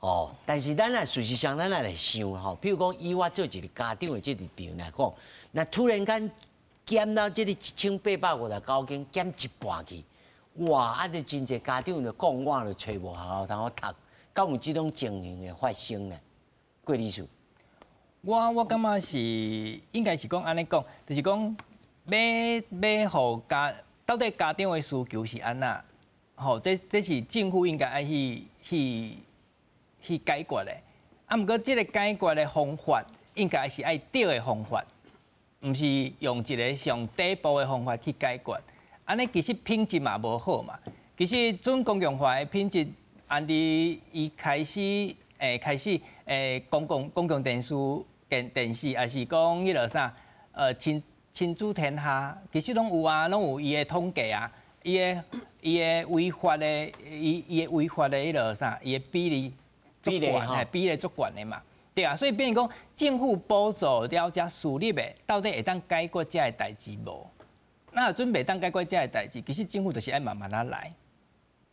Speaker 1: 哦，但是咱若事实上，咱若来想吼，譬如讲以我做一个家长的这个立场来讲，若突然间减到这个1859间，减一半去，哇！啊，就真济家长就讲我就揣无学校通好读，敢有这种情形的发生呢？郭理事，
Speaker 4: 我感觉是应该是讲按呢讲，就是讲欲欲予家到底家长的需求是按怎？吼，这是政府应该爱去解决的。啊，毋过这个解决的方法应该是爱对的方法，毋是用一个上底部的方法去解决。按呢其实品质嘛无好嘛。其实准公共化的品质，按伫伊开始公共电视电视，抑是讲彼落啥，亲子天下，其实拢有啊，拢有伊的统计啊，伊的违法的彼落啥，伊的比例足悬，比例足悬的嘛，对啊，所以变成讲政府补助了遮私立的，到底会当解决遮个代志无？若准袂当解决遮个代志，其实政府就是爱慢慢仔来，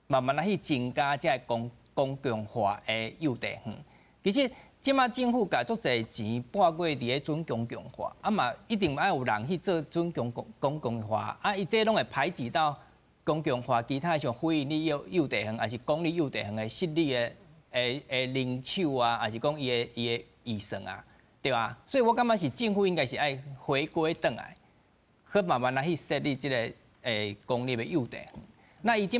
Speaker 4: 慢慢仔去增加遮个公共化的幼稚园。其实这马政府共足济钱拨过伫咧准公共化，啊嘛一定爱有人去做准公共化，啊伊这拢会排挤到公共化其他像非营利幼稚园，抑是公立幼稚园的设立的人手啊，抑是讲伊的预算啊，对吧？所以我感觉是政府应该是爱回归转来，去慢慢来去设立这个公立的幼稚园。那伊这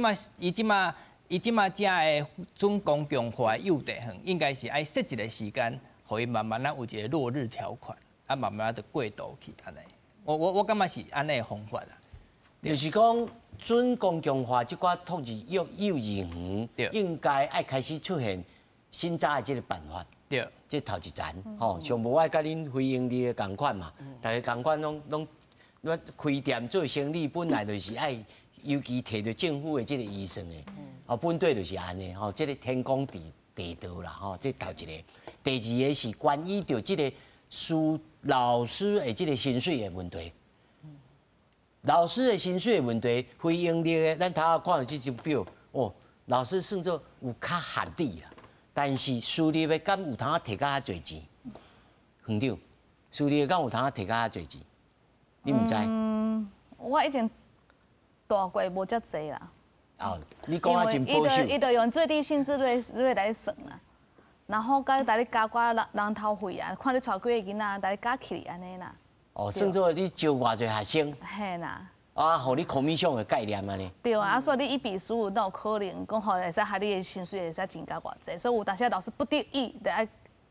Speaker 4: 马遮的准公共化幼稚园，应该是爱设一个时间，予伊慢慢仔有一个落日条款，啊慢慢仔就过渡去按呢。我感觉是按呢的方法啦。
Speaker 1: 就是讲准公共化这寡托儿幼稚园，应该爱开始出现审查的这个办法。这头一层，吼，上无我共恁非营利的仝款嘛，逐家仝款拢拢，我开店做生意本来就是爱，尤其提著政府的这个预算的，哦，本底就是按呢，吼，这个天公地道啦，吼，这头一个。第二个是关于著这个师老师的这个薪水的问题。老师的薪水的问题，非营利的，咱头仔看著这张表，哦，老师算做有较合理啦。但是私立的敢有通提较济钱？园长，私立的敢有通提较济钱？你毋知？
Speaker 2: 嗯，我以前蹛过无遮济啦。
Speaker 1: 哦，你讲啊真保守。
Speaker 2: 伊就用最低薪资率来算啦，然后佮共你加寡人头费啊，看你带几个囡仔，共你加起来按呢啦。
Speaker 1: 哦，算做你招偌济学生？
Speaker 2: 嘿啦。
Speaker 1: 啊，予你 commission 的概念按呢。
Speaker 2: 對啊，所以你1比15，哪有可能講吼會使予你的薪水會使增加偌濟？所以有當時老師不得已得愛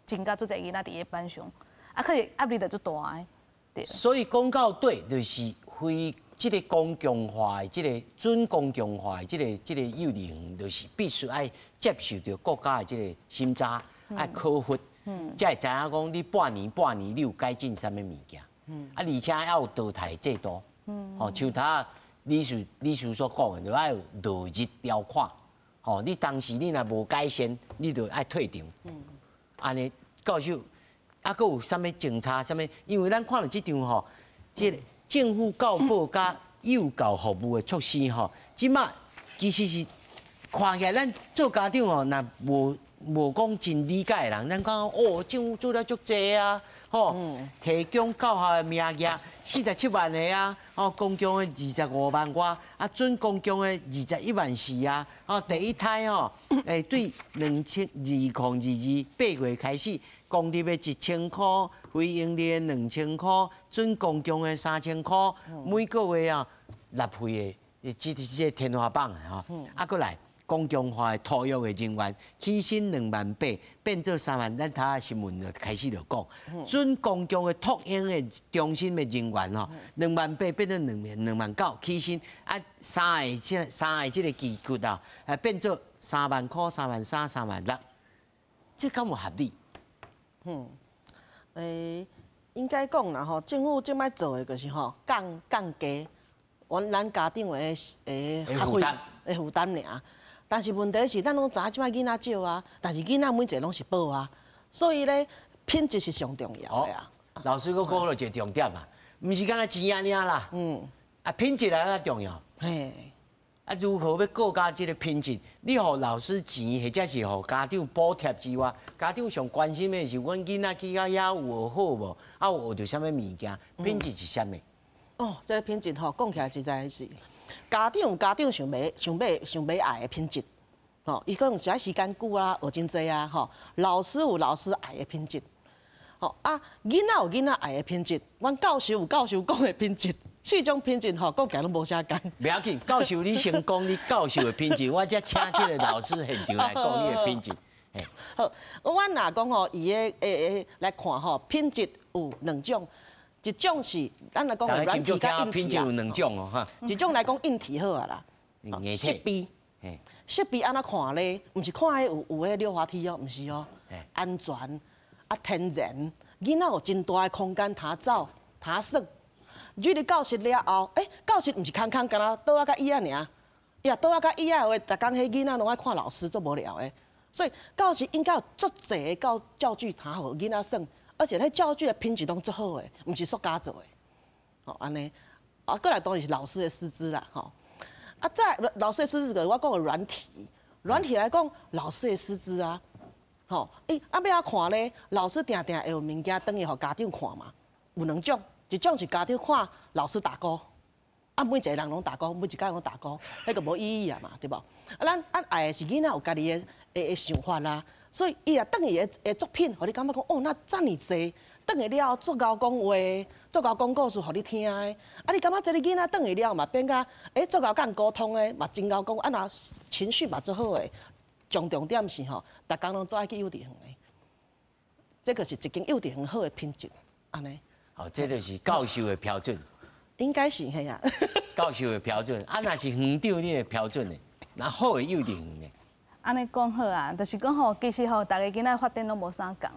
Speaker 2: 增加足濟囡仔佇咧班上，啊，可是壓力就足大的。對。
Speaker 1: 所以講到底，就是非這个公共化的、這个準公共化的這个幼兒園，就是必須愛接受著國家的這个審查，愛考核，才會知影講你半年半年你有改進啥物物件。啊，而且還有淘汰制度。吼，像頭理事所講的，就愛有落日條款。吼，你當時你若無改善，你就愛退場。按呢，教授，啊，閣有啥物政策？啥物？因為咱看著這張吼，這个政府教保佮幼教服務的措施吼，這馬其實是看起來咱做家長吼，若無講真理解的人，咱講哦，政府做了足濟啊，吼，提供教學的名額47萬個啊，哦，公共的25萬外，啊，準公共的21萬4啊，哦，第一胎吼，對2022八月開始，公立的1000箍，非營利的2000箍，準公共的3000箍，每個月啊，納費的，這天花板的吼，啊，閣來。公共化的托育的人員起薪2萬8，變做3萬。咱頭仔新聞就開始就講，準公共的托嬰的中心的人員吼，2萬8變做2萬9起薪，啊，三个這个期骨啊，變做3萬箍、3萬3、3萬6，這敢有合理？
Speaker 3: 應該講啦吼，政府這擺做的就是吼降低阮咱家長的學費的負擔爾。但是問題是，咱攏知影這擺囡仔少啊，但是囡仔每一个攏是寶啊，所以咧品質是上重要的啊。
Speaker 1: 老師閣講了一个重點啊，毋是干焦錢爾啦，啊品質來較重要。
Speaker 3: 嘿，
Speaker 1: 啊如何欲顧加這个品質？你予老師錢，或者是予家長補貼之外，家長上關心的是，阮囡仔去到遐有學好無？啊有學著啥物物件？品質是啥物？
Speaker 3: 哦，這个品質吼，講起來實在是。家長有家長想欲、想欲、想欲愛的品質，吼，伊可能是愛時間久啊，學真濟啊，吼。老師有老師愛的品質，吼啊，囡仔有囡仔愛的品質，阮教授有教授講的品質，四種品質吼，講起來攏無啥仝。
Speaker 1: 袂要緊，教授你先講你教授的品質，我才請這个老師現場來講你的品質。
Speaker 3: 好，阮若講吼，伊的來看吼，品質有兩種。一種是咱來講的軟體佮硬體啊，
Speaker 1: 有兩種哦，哈。
Speaker 3: 一種來講硬體好啊啦，設備，設備按怎看咧？毋是看彼有彼溜滑梯哦，毋是哦，安全啊，天然，囡仔有真大的空間通走、通耍。入去教室了後，教室毋是空空，干焦桌仔佮椅仔爾，呀，桌仔佮椅仔的話，逐工彼囡仔攏愛看老師，足無聊的。所以教室應該有足濟的教具通予囡仔耍。而且彼教具的品質攏足好的，毋是塑膠做的，吼按呢，啊，閣來當然是老師的師資啦，吼，啊，再老師的師資個我講的軟體，軟體來講老師的師資啊，吼，啊欲按怎看咧？老師定定會有物件轉去予家長看嘛，有兩種，一種是家長看老師打勾，啊，每一个人攏打勾，每一工攏打勾，彼個無意義啊嘛，對無？啊，咱愛的是囡仔有家己的想法啦。所以伊若轉去的作品，予你感覺講哦，哪遮爾濟，轉去了後足𠢕講話，足𠢕講故事予你聽的。啊，你感覺這个囡仔轉去了嘛，變甲足𠢕佮人溝通的，嘛真𠢕講，啊若情緒嘛足好的。上重點是吼，逐工攏足愛去幼稚園的，這個是一間幼稚園好的品質，按呢。
Speaker 1: 哦，這就是教授的標準。
Speaker 3: 應該是嘿啊。
Speaker 1: 教授的標準，啊，若是園長你的標準呢？若好的幼稚園呢？
Speaker 2: 按呢講好啊，就是講吼，其實吼，逐个囡仔發展攏無相仝，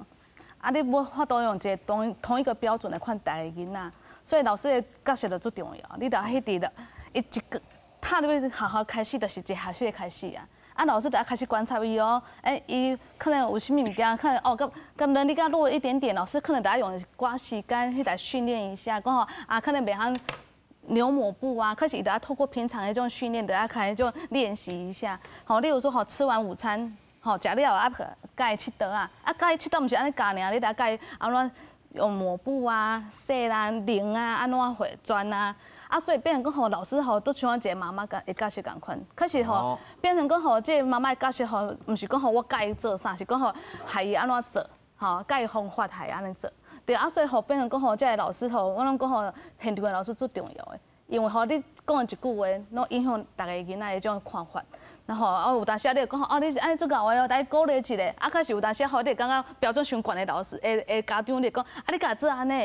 Speaker 2: 啊，你無法度用一个同一個標準來看逐个囡仔，所以老師的角色就足重要。你著愛彼佇伊一个踏入去學校開始，就是一个學習的開始啊。啊，老師就愛開始觀察伊哦，伊可能有啥物物件，可能哦，佮能力較弱一點點，老師可能著愛用一寡時間去來訓練一下，講吼啊，可能袂曉扭抹布啊，可是伊著愛透過平常的這種訓練，著愛開始就練習一下。好，例如說吼，吃完午餐，吼，食了啊，共伊拭桌仔，啊，共伊拭桌毋是按呢共爾，你著愛教伊按怎用抹布啊、洗啦、淋啊，按怎會轉啊，啊，所以變成講吼，老師吼都像一个媽媽的角色仝款。可是吼，變成講吼，這個媽媽的角色吼，毋是講吼我教伊做啥，是講吼害伊按怎做，吼，教伊方法害伊按呢做。對啊，所以吼變成講吼，這个老師吼，我攏講吼，現場的老師足重要的。因為吼，你講的一句話，攏影響逐個囡仔的這種看法。然後啊，有當時啊，你會講吼，哦，你按呢足𠢕的哦，來鼓勵一下。啊，可是有當時吼，你會感覺標準傷懸的老師，的家長，你會講，啊，你敢做按呢？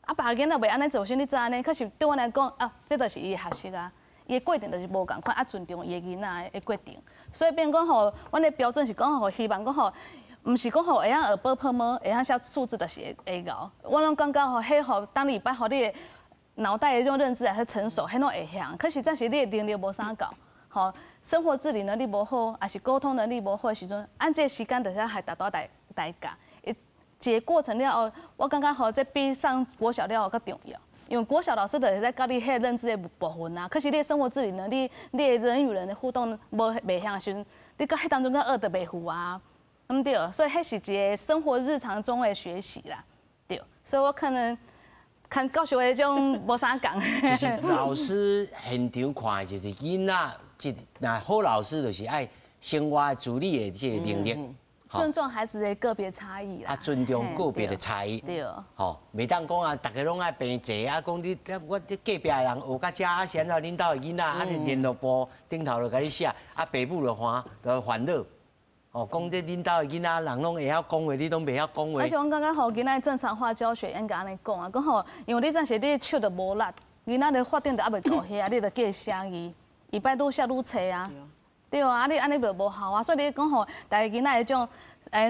Speaker 2: 啊，別个囡仔袂按呢做，啥你做按呢？可是對阮來講，啊，這就是伊的學習啊，伊的過程就是無仝款，啊，尊重伊的囡仔的決定。所以變講吼，阮的標準是講吼，希望講吼，毋是講吼會曉學 ㄅㄆㄇ，會曉寫數字就是會會𠢕。我攏感覺吼，彼吼當你捌予你的腦袋的這種認知會成熟，彼攏會曉。可是暫時你的能力無啥夠，吼，生活自理能力無好，抑是溝通能力無好的時陣，按這個時間就是還大大代代價。一個過程了後，我感覺吼，這比上國小了後較重要。因為國小老師就是在教你彼個認知的部分啊，可是你的生活自理能力，你的人與人的互動無袂曉的時陣，你到彼當中閣學得袂赴啊，毋對？所以彼是一個生活日常中的學習啦，對。所以我可能看教授的這種無啥仝。
Speaker 1: 就是老師現場看的就是囡仔，這若好老師就是愛生活自理的這個能力。
Speaker 2: 尊重孩子的個別差異啦。
Speaker 1: 啊，尊重個別的差異。
Speaker 2: 對。
Speaker 1: 吼，袂當講啊，逐家攏愛平齊啊，講你我這隔壁的人學甲遮啊，是按怎恁兜的囡仔啊，聯絡簿頂頭就共你寫，啊，爸母就煩，就煩惱。哦，講這恁兜的囡仔人攏會曉講話，你攏袂曉講話。
Speaker 2: 而且我感覺吼，囡仔正常化教學應該按呢講啊，講吼，因為你暫時你手就無力，囡仔的發展就猶未到遐，你就叫伊寫字，伊擺愈寫愈錯啊。對啊，你按呢就無效啊，所以你講吼，逐个囡仔的這種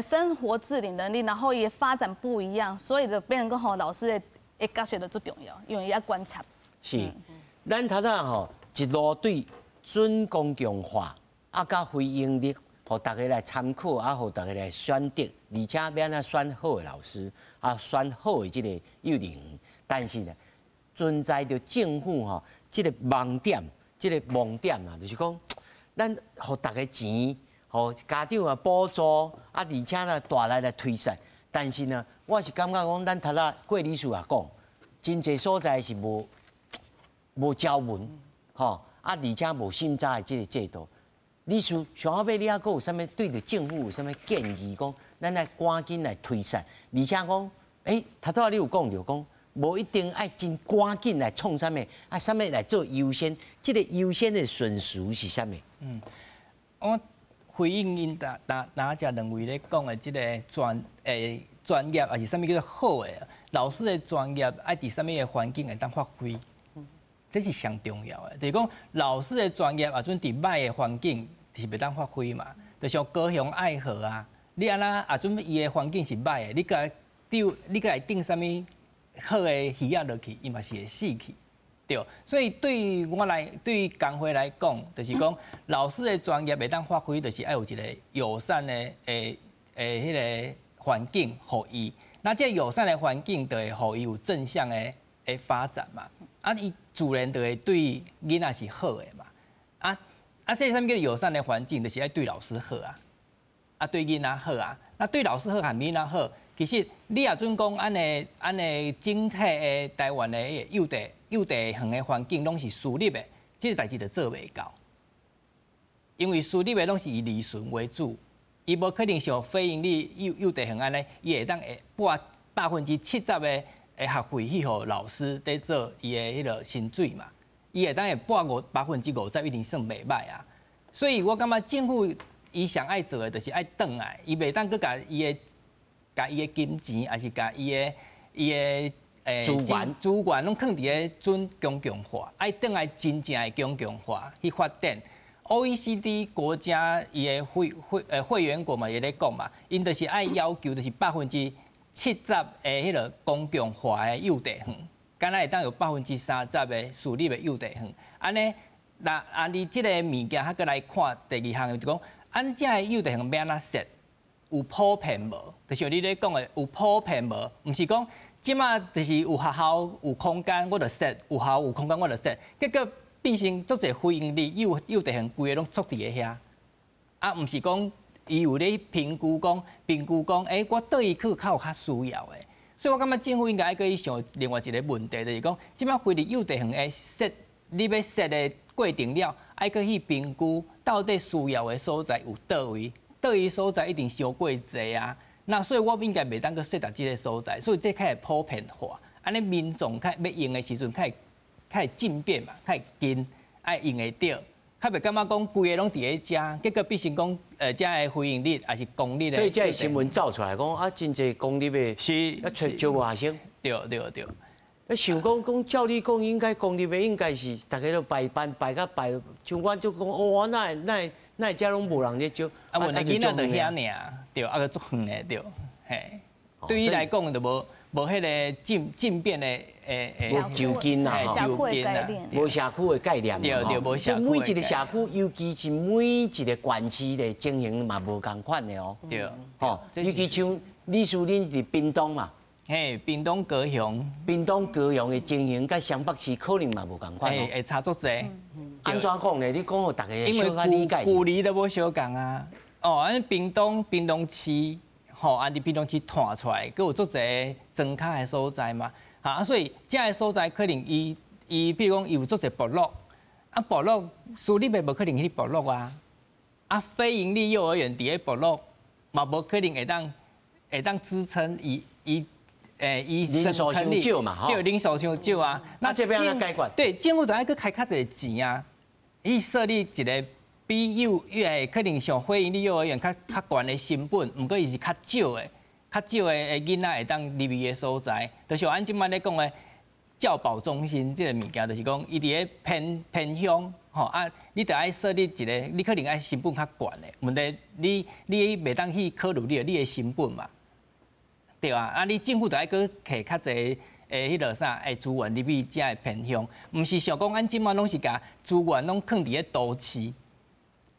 Speaker 2: 生活自理能力，然後也發展不一樣，所以就變成講吼，老師的角色就最重要，因為伊愛觀察。
Speaker 1: 是，咱頭拄吼一路對準公共化啊，佮非營利，予大家來參考，啊，予大家來選擇，而且欲按怎選好的老師，啊，選好的這個幼兒園。但是呢，存在著政府吼這個盲點，這個盲點啊，就是講。咱予逐家錢，予家長啊補助，啊，而且呢大力來推捒。但是呢，我是感覺講，咱頭仔郭理事也講，真濟所在是無條文，吼，啊，而且無審查的這個制度。理事上後尾你猶閣有啥物對著政府有啥物建議？講咱來趕緊來推捒，而且講，欸，頭拄仔你有講著講，無一定愛真趕緊來創啥物，啊，啥物來做優先？這個優先的順序是啥物？
Speaker 4: 嗯，我回應𪜶哪哪只兩位咧講的這個專業，抑是啥物叫做好的老師的專業，愛佇啥物的環境會當發揮，這是上重要的。就是講老師的專業，若準佇䆀的環境是袂當發揮嘛。就像高雄愛河啊，你按怎若準伊的環境是䆀的，你共丟，你共伊釘啥物好的魚仔落去，伊嘛是會死去。對，所以對我來，對工會來講，就是講老師的專業會當發揮，就是愛有一個友善的彼个環境予伊。那這個友善的環境，就會予伊有正向的發展嘛。啊，伊自然就會對囡仔是好的嘛。啊啊，這啥物叫友善的環境？就是愛對老師好啊，啊對囡仔好啊。那對老師好和囡仔好，其實你若準講按呢按呢整體的台灣的幼稚園的環境攏是私立的，這個代誌就做袂到。因為私立的攏是以利潤為主，伊無可能像非營利幼稚園按呢，伊會當會撥70%的學費去予老師佇做伊的彼个薪水嘛，伊會當會撥50%，一定算袂䆀啊。所以我感覺政府伊上愛做的就是愛轉來，伊袂當閣共伊的金錢，抑是共伊的
Speaker 1: 資源
Speaker 4: 資源攏囥佇咧準公共化，愛轉來真正的公共化去發展。OECD 國家伊的會員國嘛，會咧講嘛，𪜶就是愛要求就是70%的彼个公共化的幼稚園，敢若會當有30%的私立的幼稚園。按呢，若按你這個物件，較閣來看第二項，就講，按這的幼稚園欲按怎設？有普遍無？就像你咧講的，有普遍無？毋是講這馬就是有學校有空間，我就設；有學校有空間，我就設。結果變成足濟非營利幼稚園規个攏徂佇咧遐，啊，毋是講伊有咧評估講，評估講，欸，我佗位去較有較需要的。所以我感覺政府應該愛閣去想另外一個問題，就是講，這馬非營利幼稚園的設，你欲設的過程了，愛閣去評估到底需要的所在有佗位，佗位所在一定傷過濟啊。那所以我應該袂當閣設佇這个所在，所以這較會普遍化，按呢民眾較欲用的時陣較會較會進便嘛，較會近，愛用會著，較袂感覺講規个攏佇咧遮，結果變成講，遮的非營利抑是公立的。
Speaker 1: 所以這个新聞走出來講，啊，真濟公立的，
Speaker 4: 是
Speaker 1: 啊，揣招無學生。
Speaker 4: 對對對。
Speaker 1: 啊，想講講，照理講應該公立的應該是大家都排班排甲排，像阮就講，哦，哪會哪會哪會遮攏無人咧招？
Speaker 4: 啊，問題囡仔就遐爾，對，啊閣足遠的對，嘿，對伊來講就無無彼个進進變的誒
Speaker 1: 無就近啦，
Speaker 2: 社區的概念，
Speaker 1: 無社區的概念，
Speaker 4: 對對，無社區。
Speaker 1: 每一個社區，尤其是每一個縣市的情形嘛無仝款的哦。
Speaker 4: 對，
Speaker 1: 吼，尤其像理事恁佇屏東嘛。
Speaker 4: 嘿，屏東高雄，
Speaker 1: 屏東高雄的情形，佮雙北市可能嘛無仝款哦。
Speaker 4: 會差足濟。按
Speaker 1: 怎講呢？你講予大家小可理解。
Speaker 4: 距離都無相仝啊。哦，按屏東屏東市，吼，按佇屏東市湠出來，閣有足濟莊跤的所在嘛。哈，所以遮的所在可能伊伊，比如講伊有足濟部落，啊部落私立的無可能去部落啊，啊非營利幼兒園佇咧部落嘛無可能會當會當支撐伊伊。欸，伊
Speaker 1: 人數傷少嘛，
Speaker 4: 對，人數傷少啊。
Speaker 1: 那這邊按怎解決？
Speaker 4: 對，政府就愛閣開較濟錢啊，伊設立一個比幼欸可能像非營利幼兒園較較懸的成本，毋過伊是較少的，較少的的囡仔會當入去的所在，就是按這擺咧講的教保中心這個物件，就是講伊佇咧偏偏鄉，吼啊，你著愛設立一個，你可能愛成本較懸的，問題你你袂當去考慮你的你的成本嘛。對啊，啊你政府就愛閣摕較濟的彼落啥的資源入去遮的偏鄉，毋是想講按這擺攏是共資源攏囥佇咧都市，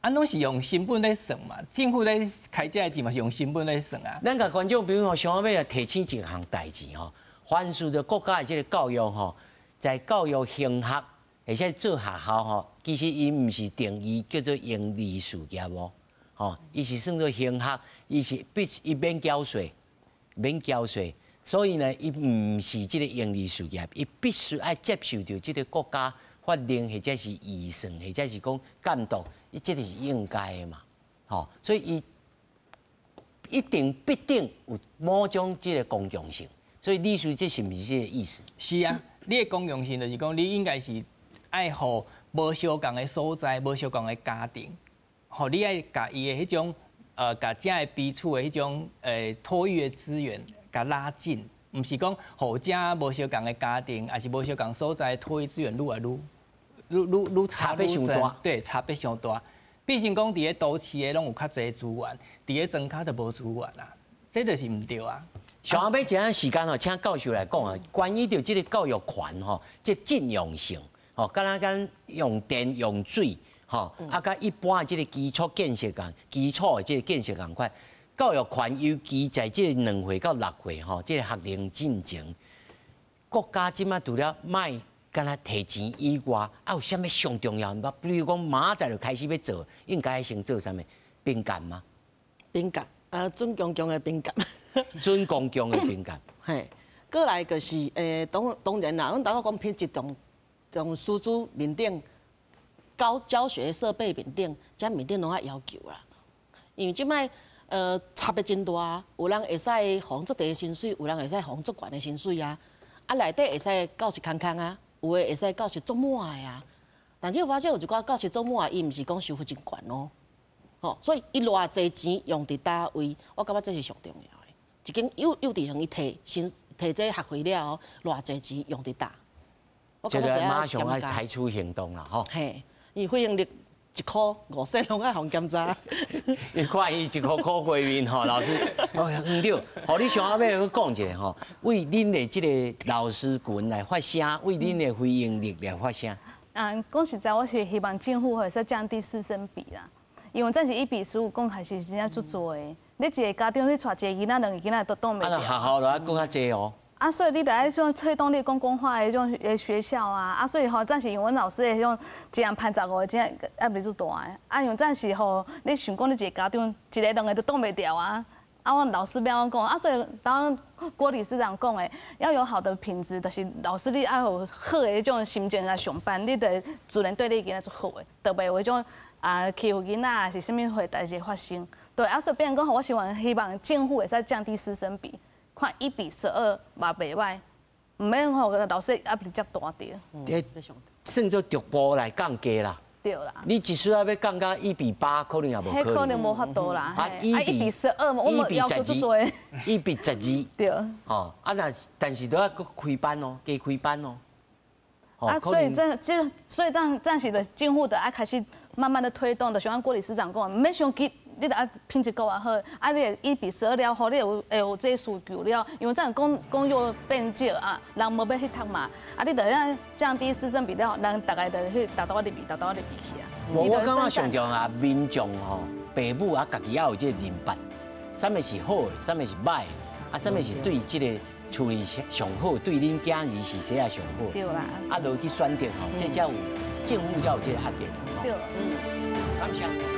Speaker 4: 啊攏是用成本咧算嘛，政府咧開這个錢嘛是用成本咧算啊。
Speaker 1: 咱共觀眾朋友想欲來提醒一項代誌吼，凡事著國家的這个教育吼，在教育興學而且做學校吼，其實伊毋是定義叫做營利事業哦，吼，伊是算做興學，伊是必伊免繳稅。免繳稅，所以呢，伊毋是這个營利事業，伊必須愛接受著這个國家法令，或者是預算，或者是講監督，伊這个是應該的嘛，吼，所以伊一定必定有某種這个公共性，所以理事這是毋是這个意思？
Speaker 4: 是啊，你的公共性就是講，你應該是愛予無相仝的所在、無相仝的家庭，予你愛共伊的彼種。共遮的彼此的彼種托育的資源，共拉近，毋是講予遮無相仝的家庭，抑是無相仝所在托育資源愈來愈愈愈愈
Speaker 1: 差別傷大，
Speaker 4: 對，差別傷大。變成講佇咧都市的攏有較濟資源，佇咧莊跤就無資源啊，這就是毋對啊。
Speaker 1: 上後尾一陣時間吼，請教授來講啊，關於著這个教育權吼，這進用性吼，敢若講用電用水。吼，啊，佮一般的這个基礎建設仝，基礎的這个建設仝款，教育權尤其在這個兩歲到六歲吼，這个學齡進前，國家這擺除了莫干焦提錢以外，啊有啥物上重要？比如講明仔載就開始欲做，應該先做啥物？邊界嗎？
Speaker 3: 邊界，啊，準公共的邊界。
Speaker 1: 準公共的邊界。
Speaker 3: 嘿，過來就是欸，當當然啦，阮頭拄講品質重重師資面頂。教教學設備面頂，遮面頂攏愛要求啦。因為這擺差別真大，有人會使予人足低的薪水，有人會使予人足懸的薪水啊。啊，內底會使教室空空啊，有的會使教室足滿的啊。但是我發現有一寡教室足滿，伊毋是講收費真懸哦。吼，所以伊偌濟錢用佇佗位，我感覺這是上重要的。一間幼幼稚園伊提薪提這學費了後，偌濟錢用佇佗？
Speaker 1: 這個馬上愛採取行動啦，吼。
Speaker 3: 嘿。伊費用率一箍五仙攏愛予檢查。
Speaker 1: 你看伊一箍箍過面吼，老師，哦，毋對，予你上後尾閣講一下吼，為恁的這个老師群來發聲，為恁的非營利來發聲。
Speaker 2: 啊，講實在，我是希望政府會使降低師生比啦，因為這是1比15，講還是真正足濟的。你一个家長你帶一个囡仔，兩個囡仔都擋袂牢。
Speaker 1: 啊，學校就愛閣較濟哦。
Speaker 2: 啊，所以你著愛像推動你公共化的彼種的學校啊，啊，所以吼，暫時因為阮老師的彼種一人攀15個，真正壓力足大的。啊，因為暫時吼，你想講你一个家長一个兩个都擋袂牢啊。啊，阮老師欲按怎講？啊，所以當郭理事長講的，要有好的品質，就是老師你愛有好的彼種心情來上班，你就自然對你囡仔足好的，就袂有彼種啊欺負囡仔，抑是啥物貨代誌發生。對，啊，所以變成講，我希望希望政府會使降低師生比。看1比12嘛袂䆀，毋免予老師壓力遮大著。
Speaker 1: 這算做逐步來降低啦。
Speaker 2: 對啦。
Speaker 1: 你一次仔欲降到1比8，可能也無可能。
Speaker 2: 彼可能無法度啦。
Speaker 1: 啊，1
Speaker 2: 比12，我們要求足濟。
Speaker 1: 1比12。
Speaker 2: 對。
Speaker 1: 哦，啊若但是都愛閣開班哦，加開班哦。
Speaker 2: 啊，所以這所以暫時的政府就愛開始慢慢的推動，就像阮郭理事長講，毋免傷急，你著愛品質閣較好，啊，你1比12了後，你會有這需求了，因為這樣公幼變少啊，人無欲去讀嘛，啊，你著愛降低師生比了，人逐家就去逐倒入去，逐倒入去啊。
Speaker 1: 我感覺上重要啊，民眾吼，爸母啊，家己也有這個認捌，啥物是好的，啥物是䆀的，啊，啥物是對這個厝裡上好，對恁囝兒是啥上好。
Speaker 2: 對啦。
Speaker 1: 啊，落去選擇吼，這才有政府才有這個壓力。
Speaker 2: 對。
Speaker 1: 感謝。